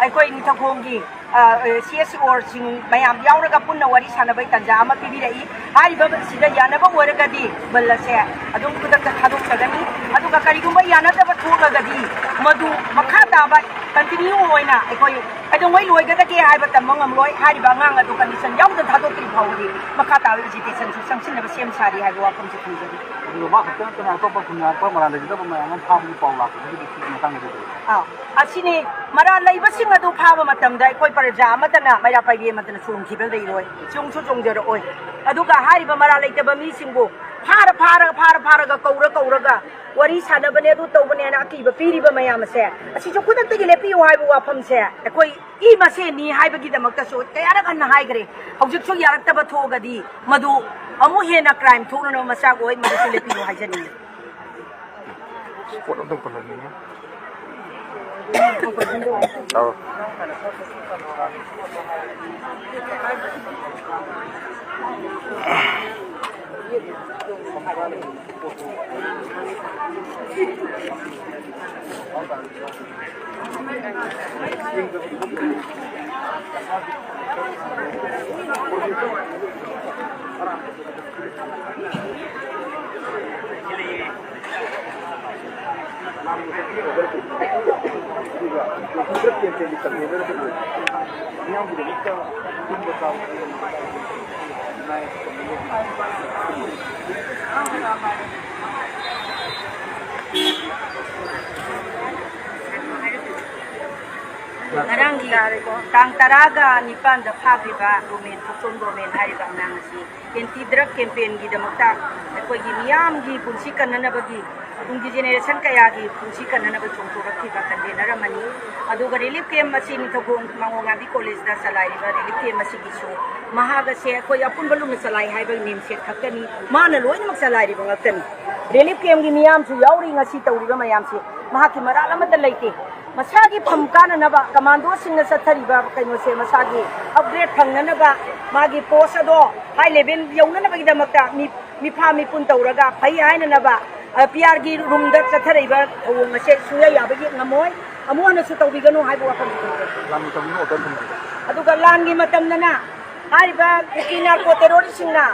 ꯑꯩꯈꯣꯏ ꯅꯤꯡꯊꯧꯈꯣꯡꯒꯤ, ꯑ, ꯑ, ꯁꯤ ꯑꯦꯁ ꯑꯣꯁꯤꯡ ꯃꯌꯥꯝ ꯌꯥꯎꯔꯒ ꯄꯨꯟꯅ ꯋꯥꯔꯤ ꯁꯥꯟꯅꯕꯒꯤ ꯇꯥꯟꯖꯥ ꯑꯃ ꯄꯤꯕꯤꯔꯛꯏ꯫ ꯍꯥꯏꯔꯤꯕ ꯁꯤꯗ ꯌꯥꯅꯕ ꯑꯣꯏꯔꯒꯗꯤ ꯕꯟ ꯑꯁꯦ ꯑꯗꯨꯝ ꯈꯨꯗꯛꯇ ꯊꯥꯗꯣꯛꯆꯒꯅꯤ꯫ ꯑꯗꯨꯒ ꯀꯔꯤꯒꯨꯝꯕ ꯌꯥꯅꯗꯕ ꯊꯣꯛꯂꯒꯗꯤ ꯃꯗꯨ ꯃꯈꯥ ꯇꯥꯕ continue ꯑꯣꯏꯅ ꯑꯩꯈꯣꯏ ꯀꯩꯗꯧꯉꯩ ꯂꯣꯏꯒꯗꯒꯦ ꯍꯥꯏꯕ ꯇꯝꯕ ꯉꯝꯂꯣꯏ꯫ ꯍꯥꯏꯔꯤꯕ ꯑꯉꯥꯡ ꯑꯗꯨ condition ꯌꯥꯎꯗꯅ ꯊꯥꯗꯣꯛꯇ꯭ꯔꯤ ꯐꯥꯎꯕꯗꯤ ꯃꯈꯥ ꯇꯥꯕ agitationꯁꯨ ꯆꯪꯁꯤꯟꯅꯕ ꯁꯦꯝ ꯁꯥꯔꯤ ꯍꯥꯏꯕ ꯋꯥꯐꯝꯁꯤ ꯊꯝꯖꯔꯤ꯫ ꯑꯗꯨꯒ ꯃꯥ ꯈꯛꯇ ꯅꯠꯇꯅ ꯑꯇꯣꯞꯄ ꯈꯨꯟꯅꯥꯏ ꯑꯇꯣꯞꯄ ꯃꯔꯥꯜ ꯂꯩꯖꯗꯕ ꯃꯌꯥꯝ ꯑꯃ ꯐꯥꯕꯒꯤ ꯄꯥꯎ ꯂꯥꯛꯄꯁꯤꯒꯤ ꯃꯇꯥꯡꯗꯗꯤ ꯀꯔꯤ? ꯑꯥ, ꯑꯁꯤꯅꯤ, ꯃꯔꯥꯜ ꯂꯩꯕꯁꯤꯡ ꯑꯗꯨ ꯐꯥꯕ ꯃꯇꯝꯗ ꯑꯩꯈꯣꯏ ꯄ꯭ꯔꯖꯥ ꯑꯃꯠꯇꯅ, ꯃꯩꯔꯥ ꯄꯥꯏꯕꯤ ꯑꯃꯠꯇꯅ ꯆꯣꯡꯈꯤꯕ ꯂꯩꯔꯣꯏ, ꯆꯣꯡꯁꯨ ꯆꯣꯡꯖꯔꯛꯑꯣꯏ꯫ ꯑꯗꯨꯒ ꯍꯥꯏꯔꯤꯕ ꯃꯔꯥꯜ ꯂꯩꯇꯕ ꯃꯤꯁꯤꯡꯕꯨ ꯐꯥꯔ ꯐꯥꯔꯒ, ꯐꯥꯔ ꯐꯥꯔꯒ, ꯀꯧꯔ ꯀꯧꯔꯒ ꯋꯥꯔꯤ ꯁꯥꯟꯅꯕꯅꯦ, ꯑꯗꯨ ꯇꯧꯕꯅꯦꯅ ꯑꯀꯤꯕ ꯄꯤꯔꯤꯕ ꯃꯌꯥꯝ ꯑꯁꯦ, ꯑꯁꯤꯁꯨ ꯈꯨꯗꯛꯇꯒꯤ ꯂꯦꯞꯄꯤꯌꯨ ꯍꯥꯏꯕ ꯋꯥꯐꯝꯁꯦ ꯑꯩꯈꯣꯏ ꯏ ꯃꯁꯦꯟꯅꯤ ꯍꯥꯏꯕꯒꯤꯗꯃꯛꯇꯁꯨ ꯀꯌꯥꯔꯛ ꯍꯟꯅ ꯍꯥꯏꯈ꯭ꯔꯦ꯫ ꯍꯧꯖꯤꯛꯁꯨ ꯌꯥꯔꯛꯇꯕ ꯊꯣꯛꯑꯒꯗꯤ ꯃꯗꯨ ꯑꯃꯨꯛ ꯍꯦꯟꯅ crime ꯊꯣꯛꯅꯅꯕ ꯃꯆꯥꯛ ꯑꯣꯏ, ꯃꯗꯨꯁꯨ ꯂꯦꯞꯄꯤꯌꯨ ꯍꯥꯏꯖꯅꯤꯡꯉꯤ꯫ Spot ꯑꯝꯇꯪ ꯄꯜꯍꯟꯅꯤꯡꯉꯤ꯫ ꯑꯧ꯫ ꯉꯔꯥꯡꯒꯤ ꯇꯥꯡ ꯇꯔꯥꯒ ꯅꯤꯄꯥꯟꯗ ꯐꯥꯈ꯭ꯔꯤꯕ ꯔꯣꯃꯦꯟ, ꯊꯣꯛꯆꯣꯝ ꯔꯣꯃꯦꯟ ꯍꯥꯏꯔꯤꯕ ꯑꯉꯥꯡ ꯑꯁꯤ ꯑꯦꯟꯇꯤ ꯗ꯭ꯔꯒ ꯀꯦꯝꯄꯦꯟꯒꯤꯗꯃꯛꯇ ꯑꯩꯈꯣꯏꯒꯤ ꯃꯤꯌꯥꯝꯒꯤ ꯄꯨꯟꯁꯤ ꯀꯟꯅꯅꯕꯒꯤ, ꯇꯨꯡꯒꯤ ꯖꯦꯅꯦꯔꯦꯁꯟ ꯀꯌꯥꯒꯤ ꯄꯨꯟꯁꯤ ꯀꯟꯅꯅꯕ ꯆꯣꯡꯊꯣꯔꯛꯈꯤꯕ ꯀꯟꯚꯦꯅꯔ ꯑꯃꯅꯤ꯫ ꯑꯗꯨꯒ ꯔꯤꯂꯤꯐ ꯀꯦꯝꯞ ꯑꯁꯤ ꯅꯤꯡꯊꯧꯈꯣꯡ ꯃꯉꯣꯡꯉꯥꯕꯤ ꯀꯣꯂꯦꯖꯇ ꯆꯂꯥꯏꯔꯤꯕ ꯔꯤꯂꯤꯐ ꯀꯦꯝꯞ ꯑꯁꯤꯒꯤꯁꯨ ꯃꯍꯥꯛ ꯑꯁꯦ ꯑꯩꯈꯣꯏ ꯑꯄꯨꯟꯕ ꯂꯨꯞꯅ ꯆꯂꯥꯏ ꯍꯥꯏꯕꯒꯤ ꯅꯦꯝꯁꯦꯠ ꯈꯛꯇꯅꯤ꯫ ꯃꯥꯅ ꯂꯣꯏꯅꯃꯛ ꯆꯂꯥꯏꯔꯤꯕ ꯉꯥꯛꯇꯅꯤ꯫ ꯔꯤꯂꯤꯐ ꯀꯦꯝꯞꯀꯤ ꯃꯤꯌꯥꯝꯁꯨ ꯌꯥꯎꯔꯤ ꯉꯁꯤ ꯇꯧꯔꯤꯕ ꯃꯌꯥꯝꯁꯤ꯫ ꯃꯍꯥꯛꯀꯤ ꯃꯔꯥꯜ ꯑꯃꯠꯇ ꯂꯩꯇꯦ꯫ ꯃꯁꯥꯒꯤ ꯐꯝ ꯀꯥꯅꯅꯕ ꯀꯃꯥꯟꯗꯣꯁꯤꯡꯅ ꯆꯠꯊꯔꯤꯕ ꯀꯩꯅꯣꯁꯦ, ꯃꯁꯥꯒꯤ ꯑꯞꯒ꯭ꯔꯦꯗ ꯐꯪꯅꯅꯕ, ꯃꯥꯒꯤ ꯄꯣꯁ ꯑꯗꯣ ꯍꯥꯏ ꯂꯦꯚꯦꯜ ꯌꯧꯅꯅꯕꯒꯤꯗꯃꯛꯇ ꯃꯤ, ꯃꯤꯐꯥ ꯃꯤꯄꯨꯟ ꯇꯧꯔꯒ ꯐꯩ ꯍꯥꯏꯅꯅꯕ, ꯑ, ꯄꯤ ꯑꯥꯔꯒꯤ ꯔꯨꯝꯗ ꯆꯠꯊꯔꯛꯏꯕ ꯊꯧꯑꯣꯡ ꯑꯁꯦ ꯁꯨꯡꯌꯥ ꯌꯥꯕꯒꯤ ꯉꯝꯃꯣꯏ꯫ ꯑꯃꯨꯛ ꯍꯟꯅꯁꯨ ꯇꯧꯕꯤꯒꯅꯨ ꯍꯥꯏꯕ ꯋꯥꯐꯝ ꯊꯝꯖꯒꯦ꯫ ꯂꯥꯟ ꯃꯇꯝꯗꯅ ꯑꯣꯔꯗꯔ ꯐꯪꯗꯦ꯫ ꯑꯗꯨꯒ ꯂꯥꯟꯒꯤ ꯃꯇꯝꯗꯅ ꯍꯥꯏꯔꯤꯕ ꯀꯨꯀꯤ ꯅꯥꯔꯀꯣ ꯇꯦꯔꯣꯔꯤꯁꯁꯤꯡꯅ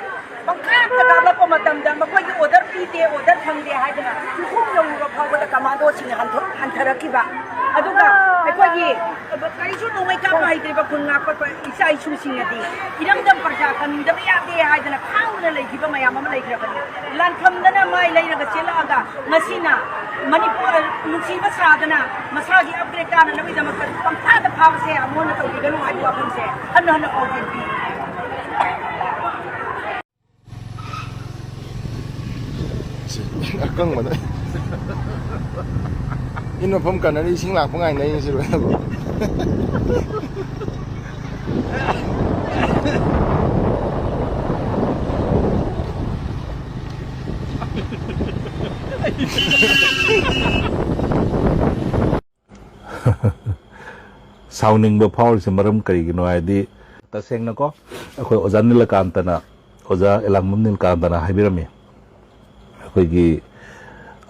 ꯄꯪꯀꯥꯞꯇ ꯀꯥꯞꯂꯛꯄ ꯃꯇꯝꯗ ꯃꯈꯣꯏꯒꯤ ꯑꯣꯔꯗꯔ ꯄꯤꯗꯦ, ꯑꯣꯔꯗꯔ ꯐꯪꯗꯦ ꯍꯥꯏꯗꯅ ꯃꯤꯈꯣꯡ ꯌꯧꯔꯨꯕ ꯐꯥꯎꯕꯗ ꯀꯃꯥꯟꯗꯣꯁꯤꯡꯅ ꯍꯟꯊ-, ꯍꯟꯊꯔꯛꯈꯤꯕ꯫ ꯑꯗꯨꯒ ꯑꯩꯈꯣꯏꯒꯤ ꯀꯔꯤꯁꯨ ꯅꯣꯡꯃꯩ ꯀꯥꯞꯄ ꯍꯩꯇ꯭ꯔꯤꯕ ꯈꯨꯟ ꯉꯥꯛꯄ ꯏꯆꯥ ꯏꯁꯨꯁꯤꯡꯅꯗꯤ ꯏꯔꯝꯗꯝ ꯄ꯭ꯔꯖꯥ ꯀꯟꯗꯕ ꯌꯥꯗꯦ ꯍꯥꯏꯗꯅ ꯈꯥꯡꯗꯨꯅ ꯂꯩꯈꯤꯕ ꯃꯌꯥꯝ ꯑꯃ ꯂꯩꯈ꯭ꯔꯕꯅꯤ꯫ ꯂꯥꯟꯐꯝꯗꯅ ꯃꯥꯏ ꯂꯩꯔꯒ ꯆꯦꯜꯂꯛꯑꯒ ꯉꯁꯤꯅ ꯃꯅꯤꯄꯨꯔ ꯅꯨꯡꯁꯤꯕ ꯁꯥꯗꯅ ꯃꯁꯥꯒꯤ ꯑꯞꯒ꯭ꯔꯦꯗ ꯀꯥꯅꯅꯕꯒꯤꯗꯃꯛꯇ ꯄꯪꯐꯥꯗ ꯐꯥꯕꯁꯦ ꯑꯃꯨꯛ ꯍꯟꯅ ꯇꯧꯕꯤꯒꯅꯨ ꯍꯥꯏꯕ ꯋꯥꯐꯝꯁꯦ ꯍꯟꯅ ꯍꯟꯅ ꯄꯥꯎꯖꯦꯜ ꯄꯤ꯫ ꯁꯤ ꯑꯀꯪꯕꯗ ꯏꯟ ꯃꯐꯝ ꯀꯟꯅꯔꯤ, ꯏꯁꯤꯡ ꯂꯥꯛꯄ ꯉꯥꯏꯅꯔꯤꯅꯤ ꯁꯤ ꯂꯣꯏꯅꯃꯛ꯫ ꯁꯥꯎꯅꯤꯡꯕ ꯐꯥꯎꯔꯤꯁꯦ ꯃꯔꯝ ꯀꯔꯤꯒꯤꯅꯣ ꯍꯥꯏꯗꯤ, ꯇꯁꯦꯡꯅꯀꯣ, ꯑꯩꯈꯣꯏ ꯑꯣꯖꯥ ꯅꯤꯂꯀꯥꯟꯇꯅ, ꯑꯣꯖꯥ ꯑꯦꯂꯥꯡꯕꯝ ꯅꯤꯂꯀꯥꯟꯇꯅ ꯍꯥꯏꯕꯤꯔꯝꯃꯤ, ꯑꯩꯈꯣꯏꯒꯤ,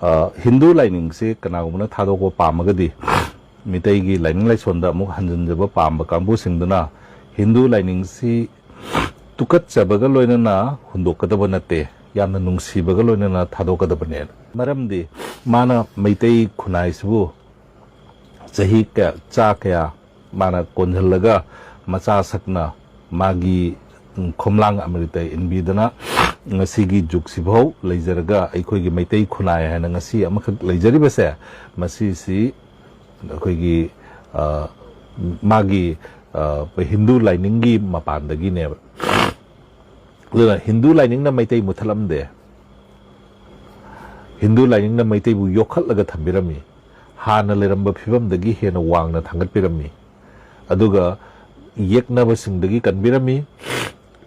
ꯑ, ꯍꯤꯟꯗꯨ ꯂꯥꯏꯅꯤꯡꯁꯤ ꯀꯅꯥꯒꯨꯝꯕꯅ ꯊꯥꯗꯣꯛꯄ ꯄꯥꯝꯃꯒꯗꯤ, ꯃꯤꯇꯩꯒꯤ ꯂꯥꯏꯅꯤꯡ ꯂꯥꯏꯁꯣꯟꯗ ꯑꯃꯨꯛ ꯍꯟꯖꯤꯟꯖꯕ ꯄꯥꯝꯕ ꯀꯥꯡꯕꯨꯁꯤꯡꯗꯨꯅ ꯍꯤꯟꯗꯨ ꯂꯥꯏꯅꯤꯡꯁꯤ ꯇꯨꯀꯠꯆꯕꯒ ꯂꯣꯏꯅꯅ ꯍꯨꯟꯗꯣꯛꯀꯗꯕ ꯅꯠꯇꯦ, ꯌꯥꯝꯅ ꯅꯨꯡꯁꯤꯕꯒ ꯂꯣꯏꯅꯅ ꯊꯥꯗꯣꯛꯀꯗꯕꯅꯦ꯫ ꯃꯔꯝꯗꯤ ꯃꯥꯅ ꯃꯩꯇꯩ ꯈꯨꯟꯅꯥꯏꯁꯤꯕꯨ ꯆꯍꯤ ꯀꯌꯥ, ꯆꯥ ꯀꯌꯥ ꯃꯥꯅ ꯀꯣꯟꯁꯤꯜꯂꯒ, ꯃꯆꯥ ꯁꯛꯅ ꯃꯥꯒꯤ, ꯎꯝ, ꯈꯣꯝꯂꯥꯡ ꯑꯃ꯭ꯔꯤꯇ ꯏꯟꯕꯤꯗꯅ, ꯉꯁꯤꯒꯤ ꯖꯨꯒꯁꯤꯐꯥꯎ ꯂꯩꯖꯔꯒ, ꯑꯩꯈꯣꯏꯒꯤ ꯃꯩꯇꯩ ꯈꯨꯟꯅꯥꯏ ꯍꯥꯏꯅ ꯉꯁꯤ ꯑꯃꯈꯛ ꯂꯩꯖꯔꯤꯕꯁꯦ, ꯃꯁꯤꯁꯤ ꯑꯩꯈꯣꯏꯒꯤ, ꯑ, ꯃꯥꯒꯤ, ꯑ, ꯍꯤꯟꯗꯨ ꯂꯥꯏꯅꯤꯡꯒꯤ ꯃꯄꯥꯟꯗꯒꯤꯅꯦꯕ꯫ ꯑꯗꯨꯅ ꯍꯤꯟꯗꯨ ꯂꯥꯏꯅꯤꯡꯅ ꯃꯩꯇꯩ ꯃꯨꯠꯊꯠꯂꯝꯗꯦ꯫ ꯍꯤꯟꯗꯨ ꯂꯥꯏꯅꯤꯡꯅ ꯃꯩꯇꯩꯕꯨ ꯌꯣꯛꯈꯠꯂꯒ ꯊꯝꯕꯤꯔꯝꯃꯤ꯫ ꯍꯥꯟꯅ ꯂꯩꯔꯝꯕ ꯐꯤꯕꯝꯗꯒꯤ ꯍꯦꯟꯅ ꯋꯥꯡꯅ ꯊꯥꯡꯒꯠꯄꯤꯔꯝꯃꯤ꯫ ꯑꯗꯨꯒ ꯌꯦꯛꯅꯕꯁꯤꯡꯗꯒꯤ ꯀꯟꯕꯤꯔꯝꯃꯤ,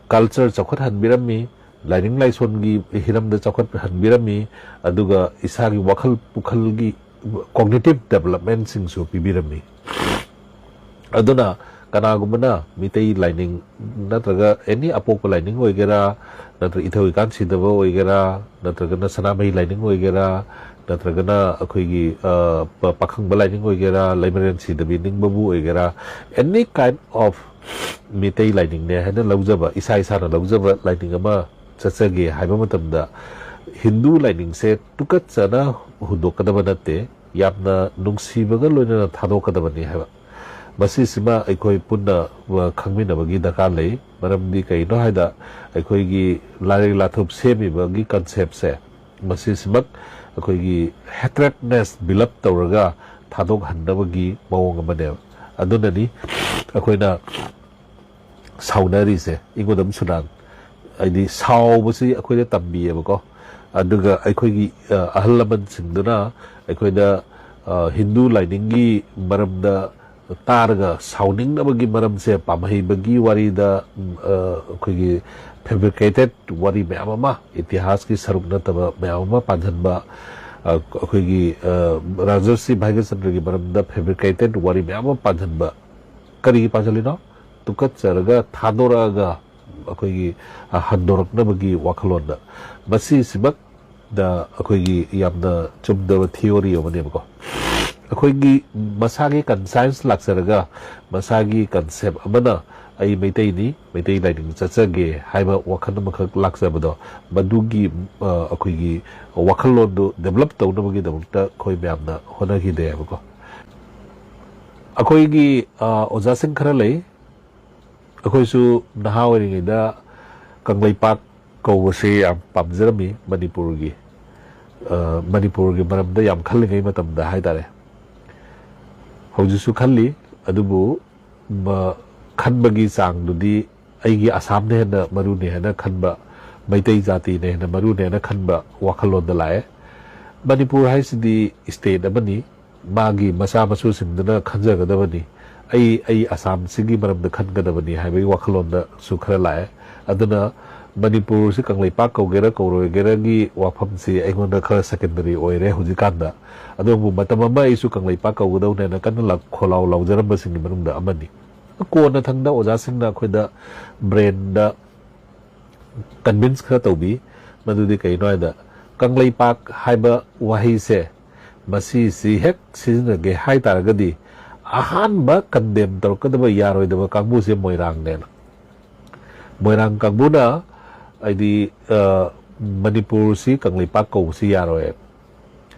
ꯀꯜꯆꯔ ꯆꯥꯎꯈꯠꯍꯟꯕꯤꯔꯝꯃꯤ, ꯂꯥꯏꯅꯤꯡ ꯂꯥꯏꯁꯣꯟꯒꯤ ꯍꯤꯔꯝꯗ ꯆꯥꯎꯈꯠꯍꯟꯕꯤꯔꯝꯃꯤ, ꯑꯗꯨꯒ ꯏꯁꯥꯒꯤ ꯋꯥꯈꯜ ꯄꯨꯈꯜꯒꯤ ꯀꯣꯒꯅꯤꯇꯤꯞ ꯗꯦꯕꯂꯞꯃꯦꯟꯁꯤꯡꯁꯨ ꯄꯤꯕꯤꯔꯝꯃꯤ꯫ ꯑꯗꯨꯅ ꯀꯅꯥꯒꯨꯝꯕꯅ ꯃꯤꯇꯩ ꯂꯥꯏꯅꯤꯡ ꯅꯠꯇ꯭ꯔꯒ ꯑꯦꯅꯤ ꯑꯄꯣꯛꯄ ꯂꯥꯏꯅꯤꯡ ꯑꯣꯏꯒꯦꯔꯥ, ꯅꯠꯇ꯭ꯔꯒ ꯏꯊꯧ ꯏꯀꯥꯟ ꯁꯤꯗꯕ ꯑꯣꯏꯒꯦꯔꯥ, ꯅꯠꯇ꯭ꯔꯒꯅ ꯁꯅꯥꯃꯍꯤ ꯂꯥꯏꯅꯤꯡ ꯑꯣꯏꯒꯦꯔꯥ, ꯅꯠꯇ꯭ꯔꯒꯅ ꯑꯩꯈꯣꯏꯒꯤ, ꯑ, ꯄ-, ꯄꯥꯈꯪꯕ ꯂꯥꯏꯅꯤꯡ ꯑꯣꯏꯒꯦꯔꯥ, ꯂꯩꯃꯔꯦꯟ ꯁꯤꯗꯕꯤ ꯅꯤꯡꯕꯕꯨ ꯑꯣꯏꯒꯦꯔꯥ, any kind of ꯃꯤꯇꯩ ꯂꯥꯏꯅꯤꯡꯅꯦ ꯍꯥꯏꯅ ꯂꯧꯖꯕ, ꯏꯁꯥ ꯏꯁꯥꯅ ꯂꯧꯖꯕ ꯂꯥꯏꯅꯤꯡ ꯑꯃ ꯆꯠꯆꯒꯦ ꯍꯥꯏꯕ ꯃꯇꯝꯗ, ꯍꯤꯟꯗꯨ ꯂꯥꯏꯅꯤꯡꯁꯦ ꯇꯨꯀꯠꯆꯅ ꯍꯨꯟꯗꯣꯛꯀꯗꯕ ꯅꯠꯇꯦ, ꯌꯥꯝꯅ ꯅꯨꯡꯁꯤꯕꯒ ꯂꯣꯏꯅꯅ ꯊꯥꯗꯣꯛꯀꯗꯕꯅꯤ ꯍꯥꯏꯕ꯫ ꯃꯁꯤꯁꯤꯃ ꯑꯩꯈꯣꯏ ꯄꯨꯟꯅ, ꯑ, ꯈꯪꯃꯤꯟꯅꯕꯒꯤ ꯗꯔꯀꯥꯔ ꯂꯩ꯫ ꯃꯔꯝꯗꯤ ꯀꯩꯅꯣ ꯍꯥꯏꯗ, ꯑꯩꯈꯣꯏꯒꯤ ꯂꯥꯏꯔꯩ ꯂꯥꯊꯨꯞ ꯁꯦꯝꯃꯤꯕꯒꯤ ꯀꯟꯁꯦꯞꯁꯦ, ꯃꯁꯤꯁꯤꯃꯛ ꯑꯩꯈꯣꯏꯒꯤ ꯍꯦꯇ꯭ꯔꯦꯠꯅꯦꯁ ꯕꯤꯜ ꯑꯞ ꯇꯧꯔꯒ ꯊꯥꯗꯣꯛꯍꯟꯅꯕꯒꯤ ꯃꯑꯣꯡ ꯑꯃꯅꯦꯕ꯫ ꯑꯗꯨꯅꯅꯤ ꯑꯩꯈꯣꯏꯅ ꯁꯥꯎꯅꯔꯤꯁꯦ꯫ ꯏꯉꯣꯗꯝ ꯁꯨꯅꯥꯟ, ꯍꯥꯏꯗꯤ ꯁꯥꯎꯕꯁꯤ ꯑꯩꯈꯣꯏꯗ ꯇꯝꯕꯤꯌꯦꯕꯀꯣ꯫ ꯑꯗꯨꯒ ꯑꯩꯈꯣꯏꯒꯤ, ꯑ, ꯑꯍꯜ ꯂꯃꯟꯁꯤꯡꯗꯨꯅ ꯑꯩꯈꯣꯏꯗ, ꯑ, ꯍꯤꯟꯗꯨ ꯂꯥꯏꯅꯤꯡꯒꯤ ꯃꯔꯝꯗ ꯇꯥꯔꯒ ꯁꯥꯎꯅꯤꯡꯅꯕꯒꯤ ꯃꯔꯝꯁꯦ ꯄꯥꯝꯍꯩꯕꯒꯤ ꯋꯥꯔꯤꯗ, ꯎꯝ, ꯑ, ꯑꯩꯈꯣꯏꯒꯤ ꯐꯦꯕ꯭ꯔꯤꯀꯦꯇꯦꯠ ꯋꯥꯔꯤ ꯃꯌꯥꯝ ꯑꯃ, ꯏꯇꯤꯍꯥꯁꯀꯤ ꯁꯔꯨꯛ ꯅꯠꯇꯕ ꯃꯌꯥꯝ ꯑꯃ ꯄꯥꯟꯁꯤꯟꯕ, ꯑ, ꯑꯩꯈꯣꯏꯒꯤ, ꯑ, ꯔꯥꯖꯔꯁꯤ ꯚꯥꯒ꯭ꯌꯆꯟꯗ꯭ꯔꯒꯤ ꯃꯔꯝꯗ ꯐꯦꯕ꯭ꯔꯤꯀꯦꯇꯦꯠ ꯋꯥꯔꯤ ꯃꯌꯥꯝ ꯑꯃ ꯄꯥꯟꯁꯤꯟꯕ, ꯀꯔꯤꯒꯤ ꯄꯥꯁꯤꯜꯂꯤꯅꯣ? ꯇꯨꯀꯠꯆꯔꯒ ꯊꯥꯗꯣꯔꯛꯑꯒ ꯑꯩꯈꯣꯏꯒꯤ, ꯑ, ꯍꯟꯗꯣꯔꯛꯅꯕꯒꯤ ꯋꯥꯈꯜꯂꯣꯟꯗ꯫ ꯃꯁꯤꯁꯤꯃꯛ ꯗ ꯑꯩꯈꯣꯏꯒꯤ ꯌꯥꯝꯅ ꯆꯨꯝꯗꯕ ꯊꯤꯑꯣꯔꯤ ꯑꯃꯅꯦꯕꯀꯣ꯫ ꯑꯩꯈꯣꯏꯒꯤ ꯃꯁꯥꯒꯤ ꯀꯟꯁꯥꯏꯟꯁ ꯂꯥꯛꯆꯔꯒ ꯃꯁꯥꯒꯤ ꯀꯟꯁꯦꯞ ꯑꯃꯅ "ꯑꯩ ꯃꯩꯇꯩꯅꯤ, ꯃꯩꯇꯩ ꯂꯥꯏꯅꯤꯡ ꯆꯠꯆꯒꯦ" ꯍꯥꯏꯕ ꯋꯥꯈꯜ ꯑꯃꯈꯛ ꯂꯥꯛꯆꯕꯗꯣ, ꯃꯗꯨꯒꯤ, ꯑ, ꯑꯩꯈꯣꯏꯒꯤ ꯋꯥꯈꯜꯂꯣꯟꯗꯨ ꯗꯦꯕꯂꯞ ꯇꯧꯅꯕꯒꯤꯗꯃꯛꯇ ꯑꯩꯈꯣꯏ ꯃꯌꯥꯝꯅ ꯍꯣꯠꯅꯈꯤꯗꯦꯕꯀꯣ꯫ ꯑꯩꯈꯣꯏꯒꯤ, ꯑ, ꯑꯣꯖꯥꯁꯤꯡ ꯈꯔ ꯂꯩ, ꯑꯩꯈꯣꯏꯁꯨ ꯅꯍꯥ ꯑꯣꯏꯔꯤꯉꯩꯗ ꯀꯪꯂꯩꯄꯥꯛ ꯀꯧꯕꯁꯤ ꯌꯥꯝ ꯄꯥꯝꯖꯔꯝꯃꯤ꯫ ꯃꯅꯤꯄꯨꯔꯒꯤ, ꯑ, ꯃꯅꯤꯄꯨꯔꯒꯤ ꯃꯔꯝꯗ ꯌꯥꯝ ꯈꯜꯂꯤꯉꯩ ꯃꯇꯝꯗ ꯍꯥꯏꯇꯥꯔꯦ꯫ ꯍꯧꯖꯤꯛꯁꯨ ꯈꯜꯂꯤ, ꯑꯗꯨꯕꯨ ꯃ-, ꯈꯟꯕꯒꯤ ꯆꯥꯡꯗꯨꯗꯤ ꯑꯩꯒꯤ ꯑꯁꯥꯝꯅ ꯍꯦꯟꯅ ꯃꯔꯨꯅꯤ ꯍꯥꯏꯅ ꯈꯟꯕ, ꯃꯩꯇꯩ ꯖꯥꯇꯤꯅ ꯍꯦꯟꯅ ꯃꯔꯨꯅꯤ ꯍꯥꯏꯅ ꯈꯟꯕ ꯋꯥꯈꯜꯂꯣꯟꯗ ꯂꯥꯛꯑꯦ꯫ ꯃꯅꯤꯄꯨꯔ ꯍꯥꯏꯁꯤꯗꯤ ꯁ꯭ꯇꯦꯠ ꯑꯃꯅꯤ, ꯃꯥꯒꯤ ꯃꯆꯥ ꯃꯁꯨꯁꯤꯡꯗꯨꯅ ꯈꯟꯖꯒꯗꯕꯅꯤ꯫ "ꯑꯩ, ꯑꯩ ꯑꯁꯥꯝꯁꯤꯒꯤ ꯃꯔꯝꯗ ꯈꯟꯒꯗꯕꯅꯤ" ꯍꯥꯏꯕꯒꯤ ꯋꯥꯈꯜꯂꯣꯟꯗꯁꯨ ꯈꯔ ꯂꯥꯛꯑꯦ꯫ ꯑꯗꯨꯅ ꯃꯅꯤꯄꯨꯔꯁꯤ ꯀꯪꯂꯩꯄꯥꯛ ꯀꯧꯒꯦꯔꯥ ꯀꯧꯔꯣꯏꯒꯦꯔꯥꯒꯤ ꯋꯥꯐꯝꯁꯤ ꯑꯩꯉꯣꯟꯗ ꯈꯔ ꯁꯦꯀꯦꯟꯗꯔꯤ ꯑꯣꯏꯔꯦ ꯍꯧꯖꯤꯛꯀꯥꯟꯗ꯫ ꯑꯗꯨꯕꯨ ꯃꯇꯝ ꯑꯃ ꯑꯩꯁꯨ ꯀꯪꯂꯩꯄꯥꯛ ꯀꯧꯒꯗꯧꯅꯦꯅ ꯀꯟꯅ ꯂꯥꯎ-, ꯈꯣꯜꯂꯥꯎ ꯂꯥꯎꯖꯔꯝꯕꯁꯤꯡꯒꯤ ꯃꯅꯨꯡꯗ ꯑꯃꯅꯤ꯫ ꯀꯣꯟꯅꯊꯪꯗ ꯑꯣꯖꯥꯁꯤꯡꯅ ꯑꯩꯈꯣꯏꯗ ꯕ꯭ꯔꯦꯟꯗ ꯀꯟꯚꯤꯟꯁ ꯈꯔ ꯇꯧꯕꯤ꯫ ꯃꯗꯨꯗꯤ ꯀꯩꯅꯣ ꯍꯥꯏꯗ, ꯀꯪꯂꯩꯄꯥꯛ ꯍꯥꯏꯕ ꯋꯥꯍꯩꯁꯦ, ꯃꯁꯤꯁꯤ ꯍꯦꯛ ꯁꯤꯖꯤꯟꯅꯒꯦ ꯍꯥꯏ ꯇꯥꯔꯒꯗꯤ ꯑꯍꯥꯟꯕ ꯀꯟꯗꯦꯝ ꯇꯧꯔꯛꯀꯗꯕ ꯌꯥꯔꯣꯏꯗꯕ ꯀꯥꯡꯕꯨꯁꯦ ꯃꯣꯏꯔꯥꯡꯅꯦꯅ꯫ ꯃꯣꯏꯔꯥꯡ ꯀꯥꯡꯕꯨꯅ, ꯍꯥꯏꯗꯤ, ꯑ, ꯃꯅꯤꯄꯨꯔꯁꯤ ꯀꯪꯂꯩꯄꯥꯛ ꯀꯧꯕꯁꯤ ꯌꯥꯔꯣꯏ꯫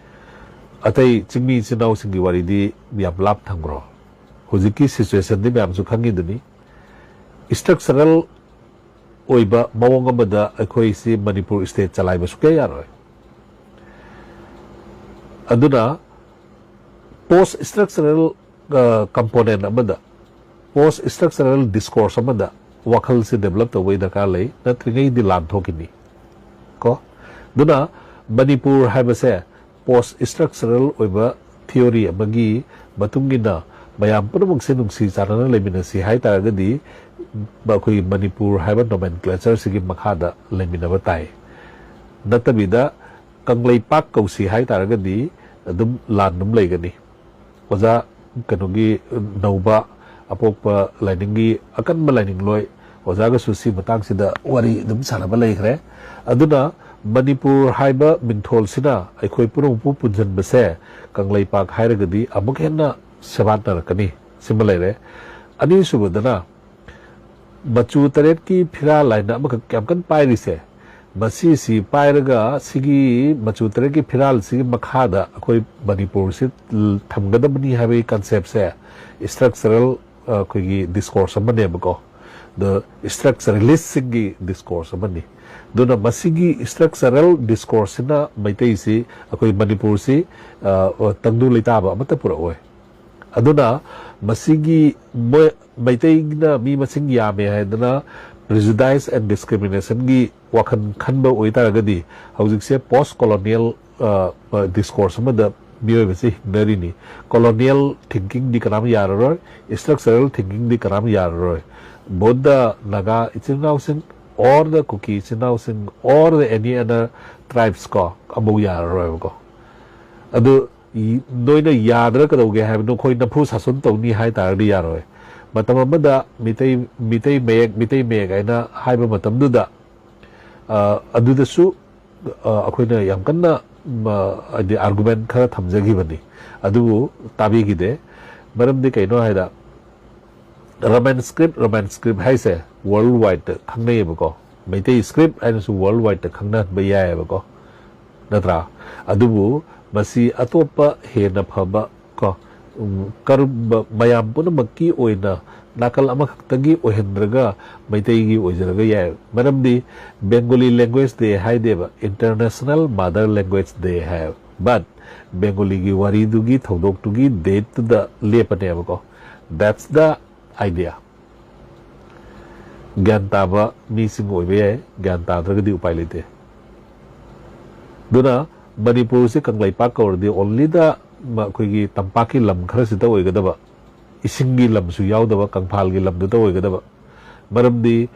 ꯑꯇꯩ ꯆꯤꯡꯃꯤ ꯏꯆꯤꯟ ꯏꯅꯥꯎꯁꯤꯡꯒꯤ ꯋꯥꯔꯤꯗꯤ ꯌꯥꯝ ꯂꯥꯞ ꯊꯝꯈ꯭ꯔꯣ꯫ ꯍꯧꯖꯤꯛꯀꯤ ꯁꯤꯆꯨꯋꯦꯁꯟꯗꯤ ꯃꯌꯥꯝꯁꯨ ꯈꯪꯉꯤꯗꯨꯅꯤ꯫ ꯏꯁꯇ꯭ꯔꯛꯆꯔꯦꯜ ꯑꯣꯏꯕ ꯃꯑꯣꯡ ꯑꯃꯗ ꯑꯩꯈꯣꯏꯁꯤ ꯃꯅꯤꯄꯨꯔ ꯁ꯭ꯇꯦꯠ ꯆꯂꯥꯏꯕ ꯁꯨꯛꯌꯥ ꯌꯥꯔꯣꯏ꯫ ꯑꯗꯨꯅ ꯄꯣꯁ ꯏꯁꯇ꯭ꯔꯛꯆꯔꯦꯜ, ꯑ, ꯀꯝꯄꯣꯅꯦꯟ ꯑꯃꯗ, ꯄꯣꯁ ꯏꯁꯇ꯭ꯔꯛꯆꯔꯦꯜ ꯗꯤꯁꯀꯣꯔꯁ ꯑꯃꯗ ꯋꯥꯈꯜꯁꯦ ꯗꯦꯕꯂꯞ ꯇꯧꯕꯒꯤ ꯗꯔꯀꯥꯔ ꯂꯩ, ꯅꯠꯇ꯭ꯔꯤꯉꯩꯗꯤ ꯂꯥꯟ ꯊꯣꯛꯈꯤꯅꯤ ꯀꯣ꯫ ꯑꯗꯨꯅ ꯃꯅꯤꯄꯨꯔ ꯍꯥꯏꯕꯁꯦ ꯄꯣꯁ ꯏꯁꯇ꯭ꯔꯛꯆꯔꯦꯜ ꯑꯣꯏꯕ ꯊꯤꯑꯣꯔꯤ ꯑꯃꯒꯤ ꯃꯇꯨꯡ ꯏꯟꯅ ꯃꯌꯥꯝ ꯄꯨꯝꯅꯃꯛꯁꯦ ꯅꯨꯡꯁꯤ ꯆꯥꯟꯅꯅ ꯂꯩꯃꯤꯟꯅꯁꯤ ꯍꯥꯏ ꯇꯥꯔꯒꯗꯤ, ꯑꯩꯈꯣꯏꯒꯤ ꯃꯅꯤꯄꯨꯔ ꯍꯥꯏꯕ ꯅꯣꯃꯦꯟꯀ꯭ꯂꯦꯆꯔꯁꯤꯒꯤ ꯃꯈꯥꯗ ꯂꯩꯃꯤꯟꯅꯕ ꯇꯥꯏ꯫ ꯅꯠꯇꯕꯤꯗ ꯀꯪꯂꯩꯄꯥꯛ ꯀꯧꯁꯤ ꯍꯥꯏ ꯇꯥꯔꯒꯗꯤ ꯑꯗꯨꯝ ꯂꯥꯟ ꯑꯗꯨꯝ ꯂꯩꯒꯅꯤ꯫ ꯑꯣꯖꯥ ꯀꯩꯅꯣꯒꯤ ꯅꯧꯕ ꯑꯄꯣꯛꯄ ꯂꯥꯏꯅꯤꯡꯒꯤ ꯑꯀꯟꯕ ꯂꯥꯏꯅꯤꯡꯂꯣꯏ ꯑꯣꯖꯥꯒꯁꯨ ꯁꯤ ꯃꯇꯥꯡꯁꯤꯗ ꯋꯥꯔꯤ ꯑꯗꯨꯝ ꯁꯥꯟꯅꯕ ꯂꯩꯈ꯭ꯔꯦ꯫ ꯑꯗꯨꯅ ꯃꯅꯤꯄꯨꯔ ꯍꯥꯏꯕ ꯃꯤꯡꯊꯣꯜꯁꯤꯅ ꯑꯩꯈꯣꯏ ꯄꯨꯝꯅꯃꯛꯄꯨ ꯄꯨꯟꯁꯤꯟꯕꯁꯦ ꯀꯪꯂꯩꯄꯥꯛ ꯍꯥꯏꯔꯒꯗꯤ ꯑꯃꯨꯛ ꯍꯦꯟꯅ ꯁꯦꯕꯥꯠꯅꯔꯛꯀꯅꯤ꯫ ꯁꯤꯃ ꯂꯩꯔꯦ꯫ ꯑꯅꯤꯁꯨꯕꯗꯅ ꯃꯆꯨ ꯇꯔꯦꯠꯀꯤ ꯐꯤꯔꯥꯜ ꯍꯥꯏꯅ ꯑꯃꯈꯛ ꯌꯥꯝ ꯀꯟꯅ ꯄꯥꯏꯔꯤꯁꯦ, ꯃꯁꯤꯁꯤ ꯄꯥꯏꯔꯒ ꯁꯤꯒꯤ ꯃꯆꯨ ꯇꯔꯦꯠꯀꯤ ꯐꯤꯔꯥꯜꯁꯤꯒꯤ ꯃꯈꯥꯗ ꯑꯩꯈꯣꯏ ꯃꯅꯤꯄꯨꯔꯁꯤ ꯊꯝꯒꯗꯕꯅꯤ ꯍꯥꯏꯕꯒꯤ ꯀꯟꯁꯦꯞꯁꯦ ꯏꯁꯇ꯭ꯔꯛꯆꯔꯦꯜ ꯑꯩꯈꯣꯏꯒꯤ ꯗꯤꯁꯀꯣꯔꯁ ꯑꯃꯅꯦꯕꯀꯣ꯫ ꯑꯗꯣ ꯏꯁꯇ꯭ꯔꯛꯆꯔꯦꯂꯤꯁꯁꯤꯡꯒꯤ ꯗꯤꯁꯀꯣꯔꯁ ꯑꯃꯅꯤ꯫ ꯑꯗꯨꯅ ꯃꯁꯤꯒꯤ ꯏꯁꯇ꯭ꯔꯛꯆꯔꯦꯜ ꯗꯤꯁꯀꯣꯔꯁꯁꯤꯅ ꯃꯩꯇꯩꯁꯤ, ꯑꯩꯈꯣꯏ ꯃꯅꯤꯄꯨꯔꯁꯤ, ꯑ, ꯇꯪꯗꯨ ꯂꯩꯇꯥꯕ ꯑꯃꯠꯇ ꯄꯨꯔꯛꯑꯣꯏ꯫ ꯑꯗꯨꯅ ꯃꯁꯤꯒꯤ ꯃꯣꯏ ꯃꯩꯇꯩꯅ ꯃꯤ ꯃꯁꯤꯡ ꯌꯥꯝꯃꯦ ꯍꯥꯏꯗꯅ prejudice and discriminationꯒꯤ ꯋꯥꯈꯜ ꯈꯟꯕ ꯑꯣꯏꯇꯥꯔꯒꯗꯤ, ꯍꯧꯖꯤꯛꯁꯦ ꯄꯣꯁ ꯀꯣꯂꯣꯅꯤꯌꯦꯜ ꯗꯤꯁꯀꯣꯔꯁ ꯑꯃꯗ ꯃꯤꯑꯣꯏꯕꯁꯦ ꯍꯤꯡꯅꯔꯤꯅꯤ꯫ ꯀꯣꯂꯣꯅꯤꯌꯦꯜ ꯊꯤꯡꯀꯤꯡꯗꯤ ꯀꯅꯥꯝ ꯌꯥꯔꯔꯣꯏ, ꯏꯁꯇ꯭ꯔꯛꯆꯔꯦꯜ ꯊꯤꯡꯀꯤꯡꯗꯤ ꯀꯅꯥꯝ ꯌꯥꯔꯔꯣꯏ꯫ Both the Naga ꯏꯆꯤꯟ ꯏꯅꯥꯎꯁꯤꯡ, or the Kuki ꯏꯆꯤꯟ ꯏꯅꯥꯎꯁꯤꯡ, or the any other tribes ꯀꯣ, ꯑꯃꯨꯛ ꯌꯥꯔꯔꯣꯏꯕꯀꯣ꯫ ꯑꯗꯨ ꯅꯣꯏꯅ ꯌꯥꯗ꯭ꯔꯥ ꯀꯩꯗꯧꯒꯦ ꯍꯥꯏꯕꯅꯣ? ꯑꯩꯈꯣꯏ ꯅꯝꯐꯨ ꯁꯥꯁꯟ ꯇꯧꯅꯤ ꯍꯥꯏ ꯇꯥꯔꯗꯤ ꯌꯥꯔꯣꯏ꯫ ꯃꯇꯝ ꯑꯃꯗ ꯃꯤꯇꯩ, ꯃꯤꯇꯩ ꯃꯌꯦꯛ, ꯃꯤꯇꯩ ꯃꯌꯦꯛ ꯍꯥꯏꯅ ꯍꯥꯏꯕ ꯃꯇꯝꯗꯨꯗ, ꯑ, ꯑꯗꯨꯗꯁꯨ, ꯑ, ꯑꯩꯈꯣꯏꯅ ꯌꯥꯝ ꯀꯟꯅ, ꯃ, ꯍꯥꯏꯗꯤ, ꯑꯥꯔꯒꯨꯃꯦꯟ ꯈꯔ ꯊꯝꯖꯈꯤꯕꯅꯤ꯫ ꯑꯗꯨꯕꯨ ꯇꯥꯕꯤꯈꯤꯗꯦ꯫ ꯃꯔꯝꯗꯤ ꯀꯩꯅꯣ ꯍꯥꯏꯗ, ꯔꯣꯃꯥꯟ ꯁ꯭ꯀ꯭ꯔꯤꯞ, ꯔꯣꯃꯥꯟ ꯁ꯭ꯀ꯭ꯔꯤꯞ ꯍꯥꯏꯁꯦ ꯋꯥꯔꯜ ꯋꯥꯏꯗꯇ ꯈꯪꯅꯩꯌꯦꯕꯀꯣ꯫ ꯃꯩꯇꯩ ꯁ꯭ꯀ꯭ꯔꯤꯞ ꯍꯥꯏꯅꯁꯨ ꯋꯥꯔꯜ ꯋꯥꯏꯗꯇ ꯈꯪꯅꯍꯟꯕ ꯌꯥꯏꯌꯦꯕꯀꯣ, ꯅꯠꯇ꯭ꯔꯥ? ꯑꯗꯨꯕꯨ ꯃꯁꯤ ꯑꯇꯣꯞꯄ ꯍꯦꯟꯅ ꯐꯕ ꯀꯣ, ꯎꯝ, ꯀꯔꯝꯕ ꯃꯌꯥꯝ ꯄꯨꯝꯅꯃꯛꯀꯤ ꯑꯣꯏꯅ ꯅꯥꯀꯜ ꯑꯃꯈꯛꯇꯒꯤ ꯑꯣꯏꯍꯟꯗ꯭ꯔꯒ ꯃꯩꯇꯩꯒꯤ ꯑꯣꯏꯖꯔꯒ ꯌꯥꯏ꯫ ꯃꯔꯝꯗꯤ Bengali language day ꯍꯥꯏꯗꯦꯕ, International Mother Language Day ꯍꯥꯏꯌꯦꯕ꯫ But Bengaliꯒꯤ ꯋꯥꯔꯤꯗꯨꯒꯤ, ꯊꯧꯗꯣꯛꯇꯨꯒꯤ dateꯇꯨꯗ ꯂꯦꯞꯄꯅꯦꯕꯀꯣ꯫ That's the idea꯫ ꯒ꯭ꯌꯥꯟ ꯇꯥꯕ ꯃꯤꯁꯤꯡ ꯑꯣꯏꯕ ꯌꯥꯏ, ꯒ꯭ꯌꯥꯟ ꯇꯥꯗ꯭ꯔꯒꯗꯤ ꯎꯄꯥꯏ ꯂꯩꯇꯦ꯫ ꯑꯗꯨꯅ ꯃꯅꯤꯄꯨꯔꯁꯦ ꯀꯪꯂꯩꯄꯥꯛ ꯀꯧꯔꯗꯤ only the ꯃ-, ꯑꯩꯈꯣꯏꯒꯤ ꯇꯝꯄꯥꯛꯀꯤ ꯂꯝ ꯈꯔꯁꯤꯗ ꯑꯣꯏꯒꯗꯕ, ꯏꯁꯤꯡꯒꯤ ꯂꯝꯁꯨ ꯌꯥꯎꯗꯕ, ꯀꯪꯐꯥꯜꯒꯤ ꯂꯝꯗꯨꯗ ꯑꯣꯏꯒꯗꯕ꯫ ꯃꯔꯝꯗꯤ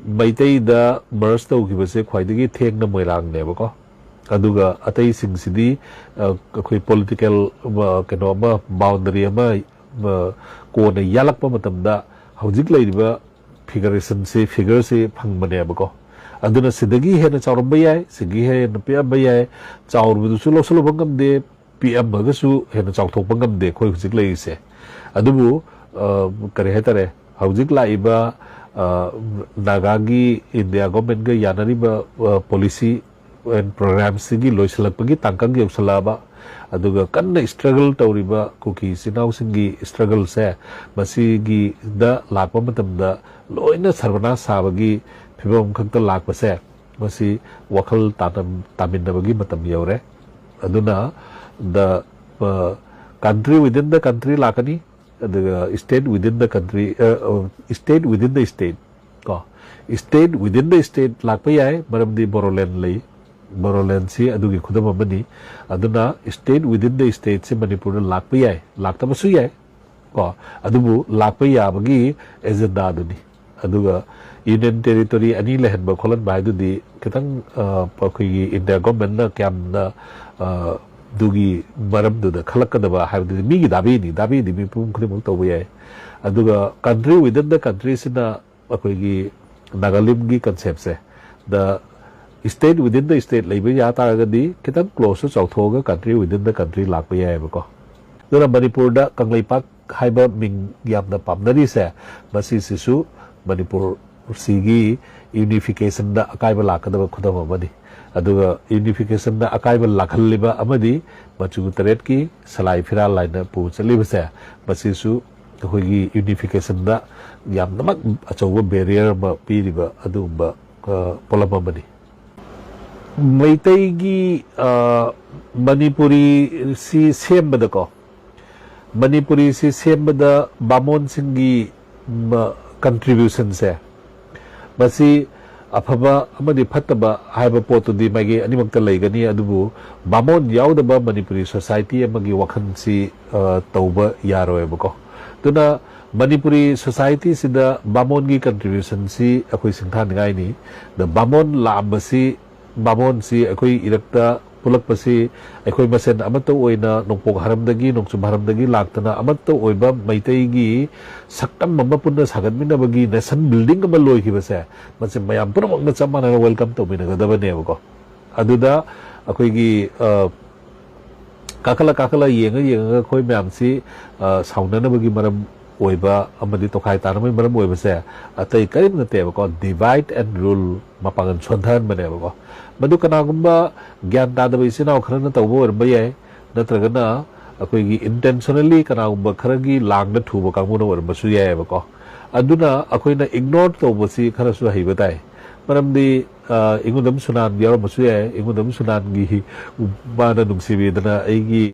ꯃꯩꯇꯩꯗ merge ꯇꯧꯈꯤꯕꯁꯦ ꯈ꯭ꯋꯥꯏꯗꯒꯤ ꯊꯦꯡꯅ ꯃꯣꯏꯔꯥꯡꯅꯦꯕꯀꯣ꯫ ꯑꯗꯨꯒ ꯑꯇꯩꯁꯤꯡꯁꯤꯗꯤ, ꯑ, ꯑꯩꯈꯣꯏ political, ꯑ, ꯀꯩꯅꯣ ꯑꯃ, boundary ꯑꯃ ꯑ, ꯀꯣꯟꯅ ꯌꯥꯜꯂꯛꯄ ꯃꯇꯝꯗ ꯍꯧꯖꯤꯛ ꯂꯩꯔꯤꯕ ꯐꯤꯒꯔꯦꯁꯟꯁꯤ, ꯐꯤꯒꯔꯁꯤ ꯐꯪꯕꯅꯦꯕꯀꯣ꯫ ꯑꯗꯨꯅ ꯁꯤꯗꯒꯤ ꯍꯦꯟꯅ ꯆꯥꯎꯔꯝꯕ ꯌꯥꯏ, ꯁꯤꯒꯤ ꯍꯦꯟꯅ ꯄꯤꯛꯑꯝꯕ ꯌꯥꯏ꯫ ꯆꯥꯎꯔꯨꯕꯗꯨꯁꯨ ꯂꯧꯁꯤꯜꯂꯨꯕ ꯉꯝꯗꯦ, ꯄꯤꯛꯑꯝꯃꯒꯁꯨ ꯍꯦꯟꯅ ꯆꯥꯎꯊꯣꯛꯄ ꯉꯝꯗꯦ ꯑꯩꯈꯣꯏ ꯍꯧꯖꯤꯛ ꯂꯩꯔꯤꯁꯦ꯫ ꯑꯗꯨꯕꯨ, ꯑ, ꯀꯔꯤ ꯍꯥꯏꯇꯥꯔꯦ, ꯍꯧꯖꯤꯛ ꯂꯥꯛꯏꯕ, ꯑ, ꯅꯥꯒꯥꯒꯤ ꯏꯟꯗꯤꯌꯥ ꯒꯣꯔꯃꯦꯟꯒ ꯌꯥꯅꯔꯤꯕ, ꯑ, ꯄꯣꯂꯤꯁꯤ ꯑꯦꯟ ꯄ꯭ꯔꯣꯒ꯭ꯔꯥꯝꯁꯤꯒꯤ ꯂꯣꯏꯁꯤꯜꯂꯛꯄꯒꯤ ꯇꯥꯡꯀꯛ ꯌꯧꯁꯤꯜꯂꯛꯑꯕ, ꯑꯗꯨꯒ ꯀꯟꯅ ꯁ꯭ꯇ꯭ꯔꯒꯜ ꯇꯧꯔꯤꯕ ꯀꯨꯀꯤ ꯏꯆꯤꯟ ꯏꯅꯥꯎꯁꯤꯡꯒꯤ ꯁ꯭ꯇ꯭ꯔꯒꯜꯁꯦ, ꯃꯁꯤꯒꯤꯗ ꯂꯥꯛꯄ ꯃꯇꯝꯗ ꯂꯣꯏꯅ ꯁꯔꯕꯅꯥꯁ ꯁꯥꯕꯒꯤ ꯐꯤꯕꯝ ꯈꯛꯇ ꯂꯥꯛꯄꯁꯦ, ꯃꯁꯤ ꯋꯥꯈꯜ ꯇꯥꯅ-, ꯇꯥꯃꯤꯟꯅꯕꯒꯤ ꯃꯇꯝ ꯌꯧꯔꯦ꯫ ꯑꯗꯨꯅ the, ꯑ, country within the country ꯂꯥꯛꯀꯅꯤ, ꯑꯗꯨꯒ state within the country, ꯑ, ꯑ, state within the state, ꯀꯣ, state within the state ꯂꯥꯛꯄ ꯌꯥꯏ, ꯃꯔꯝꯗꯤ ꯕꯣꯔꯣꯂꯦꯟ ꯂꯩ꯫ ꯕꯣꯔꯣꯂꯦꯟꯁꯤ ꯑꯗꯨꯒꯤ ꯈꯨꯗꯝ ꯑꯃꯅꯤ꯫ ꯑꯗꯨꯅ state within the stateꯁꯤ ꯃꯅꯤꯄꯨꯔꯗ ꯂꯥꯛꯄ ꯌꯥꯏ, ꯂꯥꯛꯇꯕꯁꯨ ꯌꯥꯏ, ꯀꯣ, ꯑꯗꯨꯕꯨ ꯂꯥꯛꯄ ꯌꯥꯕꯒꯤ ꯑꯦꯖꯦꯟꯗꯥꯗꯨꯅꯤ꯫ ꯑꯗꯨꯒ ꯌꯨꯅꯤꯌꯟ ꯇꯦꯔꯤꯇꯣꯔꯤ ꯑꯅꯤ ꯂꯩꯍꯟꯕ ꯈꯣꯠꯍꯟꯕ ꯍꯥꯏꯗꯨꯗꯤ ꯈꯤꯇꯪ, ꯑ, ꯑꯩꯈꯣꯏꯒꯤ ꯏꯟꯗꯤꯌꯥ ꯒꯣꯔꯃꯦꯟꯅ ꯀꯌꯥꯝꯅ, ꯑ, ꯑꯗꯨꯒꯤ ꯃꯔꯝꯗꯨꯗ ꯈꯜꯂꯛꯀꯗꯕ ꯍꯥꯏꯕꯗꯨꯗꯤ ꯃꯤꯒꯤ ꯗꯥꯕꯤꯅꯤ, ꯗꯥꯕꯤꯗꯤ ꯃꯤꯄꯨꯝ ꯈꯨꯗꯤꯡꯃꯛ ꯇꯧꯕ ꯌꯥꯏ꯫ ꯑꯗꯨꯒ country within the countryꯁꯤꯅ ꯑꯩꯈꯣꯏꯒꯤ ꯅꯥꯒꯥꯂꯦꯟꯒꯤ ꯀꯟꯁꯦꯞꯁꯦ, the state within the state ꯂꯩꯕ ꯌꯥ ꯇꯥꯔꯒꯗꯤ ꯈꯤꯇꯪ ꯀ꯭ꯂꯣꯁꯁꯨ ꯆꯥꯎꯊꯣꯛꯑꯒ country within the country ꯂꯥꯛꯄ ꯌꯥꯏꯑꯕꯀꯣ꯫ ꯑꯗꯨꯅ ꯃꯅꯤꯄꯨꯔꯗ ꯀꯪꯂꯩꯄꯥꯛ ꯍꯥꯏꯕ ꯃꯤꯡ ꯌꯥꯝꯅ ꯄꯥꯝꯅꯔꯤꯁꯦ, ꯃꯁꯤꯁꯤꯁꯨ ꯃꯅꯤꯄꯨꯔꯁꯤꯒꯤ ꯌꯨꯅꯤꯐꯤꯀꯦꯁꯟꯗ ꯑꯀꯥꯏꯕ ꯂꯥꯛꯀꯗꯕ ꯈꯨꯗꯝ ꯑꯃꯅꯤ꯫ ꯑꯗꯨꯒ ꯌꯨꯅꯤꯐꯤꯀꯦꯁꯟꯗ ꯑꯀꯥꯏꯕ ꯂꯥꯛꯍꯜꯂꯤꯕ ꯑꯃꯗꯤ ꯃꯆꯨ ꯇꯔꯦꯠꯀꯤ ꯁꯂꯥꯏ ꯐꯤꯔꯥꯜ ꯍꯥꯏꯅ ꯄꯨ ꯆꯠꯂꯤꯕꯁꯦ, ꯃꯁꯤꯁꯨ ꯑꯩꯈꯣꯏꯒꯤ ꯌꯨꯅꯤꯐꯤꯀꯦꯁꯟꯗ ꯌꯥꯝꯅꯃꯛ ꯑꯆꯧꯕ ꯕꯦꯔꯤꯌꯔ ꯑꯃ ꯄꯤꯔꯤꯕ ꯑꯗꯨꯒꯨꯝꯕ, ꯑ, ꯄꯣꯠꯂꯝ ꯑꯃꯅꯤ꯫ ꯃꯩꯇꯩꯒꯤ, ꯑ, ꯃꯅꯤꯄꯨꯔꯤꯁꯤ ꯁꯦꯝꯕꯗꯀꯣ, ꯃꯅꯤꯄꯨꯔꯤꯁꯤ ꯁꯦꯝꯕꯗ ꯕꯥꯃꯣꯟꯁꯤꯡꯒꯤ, ꯃ-, ꯀꯟꯇ꯭ꯔꯤꯕ꯭ꯌꯨꯁꯟꯁꯦ, ꯃꯁꯤ ꯑꯐꯕ ꯑꯃꯗꯤ ꯐꯠꯇꯕ ꯍꯥꯏꯕ ꯄꯣꯠꯇꯨꯗꯤ ꯃꯥꯏꯀꯩ ꯑꯅꯤꯃꯛꯇ ꯂꯩꯒꯅꯤ, ꯑꯗꯨꯕꯨ ꯕꯥꯃꯣꯟ ꯌꯥꯎꯗꯕ ꯃꯅꯤꯄꯨꯔꯤ ꯁꯣꯁꯥꯏꯇꯤ ꯑꯃꯒꯤ ꯋꯥꯈꯜꯁꯤ, ꯑ, ꯇꯧꯕ ꯌꯥꯔꯣꯏꯕꯀꯣ꯫ ꯑꯗꯨꯅ ꯃꯅꯤꯄꯨꯔꯤ ꯁꯣꯁꯥꯏꯇꯤꯁꯤꯗ ꯕꯥꯃꯣꯟꯒꯤ ꯀꯟꯇ꯭ꯔꯤꯕ꯭ꯌꯨꯁꯟꯁꯤ ꯑꯩꯈꯣꯏ ꯁꯤꯡꯊꯥꯅꯤꯡꯉꯥꯏꯅꯤ꯫ ꯑꯗ ꯕꯥꯃꯣꯟ ꯂꯥꯛꯑꯝꯕꯁꯤ, ꯕꯥꯃꯣꯟꯁꯤ ꯑꯩꯈꯣꯏ ꯏꯔꯛꯇ ꯊꯣꯛꯂꯛꯄꯁꯤ ꯑꯩꯈꯣꯏ ꯃꯁꯦꯟ ꯑꯃꯠꯇ ꯑꯣꯏꯅ ꯅꯣꯡꯄꯣꯛ ꯍꯥꯔꯝꯗꯒꯤ, ꯅꯣꯡꯆꯨꯞ ꯍꯥꯔꯝꯗꯒꯤ ꯂꯥꯛꯇꯅ ꯑꯃꯠꯇ ꯑꯣꯏꯕ ꯃꯩꯇꯩꯒꯤ ꯁꯛꯇꯝ ꯑꯃ ꯄꯨꯟꯅ ꯁꯥꯒꯠꯃꯤꯟꯅꯕꯒꯤ nation building ꯑꯃ ꯂꯣꯏꯈꯤꯕꯁꯦ, ꯃꯁꯤ ꯃꯌꯥꯝ ꯄꯨꯝꯅꯃꯛꯅ ꯆꯞ ꯃꯥꯟꯅꯅ welcome ꯇꯧꯃꯤꯟꯅꯒꯗꯕꯅꯦꯕꯀꯣ꯫ ꯑꯗꯨꯗ ꯑꯩꯈꯣꯏꯒꯤ, ꯑ, ꯀꯥꯈꯠꯂ ꯀꯥꯈꯠꯂ ꯌꯦꯡꯉ ꯌꯦꯡꯉꯒ ꯑꯩꯈꯣꯏ ꯃꯌꯥꯝꯁꯤ, ꯑ, ꯁꯥꯎꯅꯅꯕꯒꯤ ꯃꯔꯝ ꯑꯣꯏꯕ ꯑꯃꯗꯤ ꯇꯣꯈꯥꯏ ꯇꯥꯅꯕꯒꯤ ꯃꯔꯝ ꯑꯣꯏꯕꯁꯦ ꯑꯇꯩ ꯀꯔꯤꯝ ꯅꯠꯇꯦꯕꯀꯣ, divide and rule ꯃꯄꯥꯡꯒꯜ ꯁꯣꯟꯊꯍꯟꯕꯅꯦꯕꯀꯣ꯫ ꯃꯗꯨ ꯀꯅꯥꯒꯨꯝꯕ ꯒ꯭ꯌꯥꯟ ꯇꯥꯗꯕ ꯏꯆꯤꯟ ꯏꯅꯥꯎ ꯈꯔꯅ ꯇꯧꯕ ꯑꯣꯏꯔꯝꯕ ꯌꯥꯏ, ꯅꯠꯇ꯭ꯔꯒꯅ ꯑꯩꯈꯣꯏꯒꯤ intentionally ꯀꯅꯥꯒꯨꯝꯕ ꯈꯔꯒꯤ ꯂꯥꯡꯗ ꯊꯨꯕ ꯀꯥꯡꯕꯨꯅ ꯑꯣꯏꯔꯝꯕꯁꯨ ꯌꯥꯏꯑꯕꯀꯣ꯫ ꯑꯗꯨꯅ ꯑꯩꯈꯣꯏꯅ ignore ꯇꯧꯕꯁꯤ ꯈꯔꯁꯨ ꯍꯩꯕ ꯇꯥꯏ꯫ ꯃꯔꯝꯗꯤ, ꯑ, ꯏꯉꯨꯗꯝ ꯁꯨꯅꯥꯟ ꯌꯥꯎꯔꯝꯕꯁꯨ ꯌꯥꯏ꯫ ꯏꯉꯨꯗꯝ ꯁꯨꯅꯥꯟꯒꯤ ꯃꯥꯅ ꯅꯨꯡꯁꯤꯕꯤꯗꯅ ꯑꯩꯒꯤ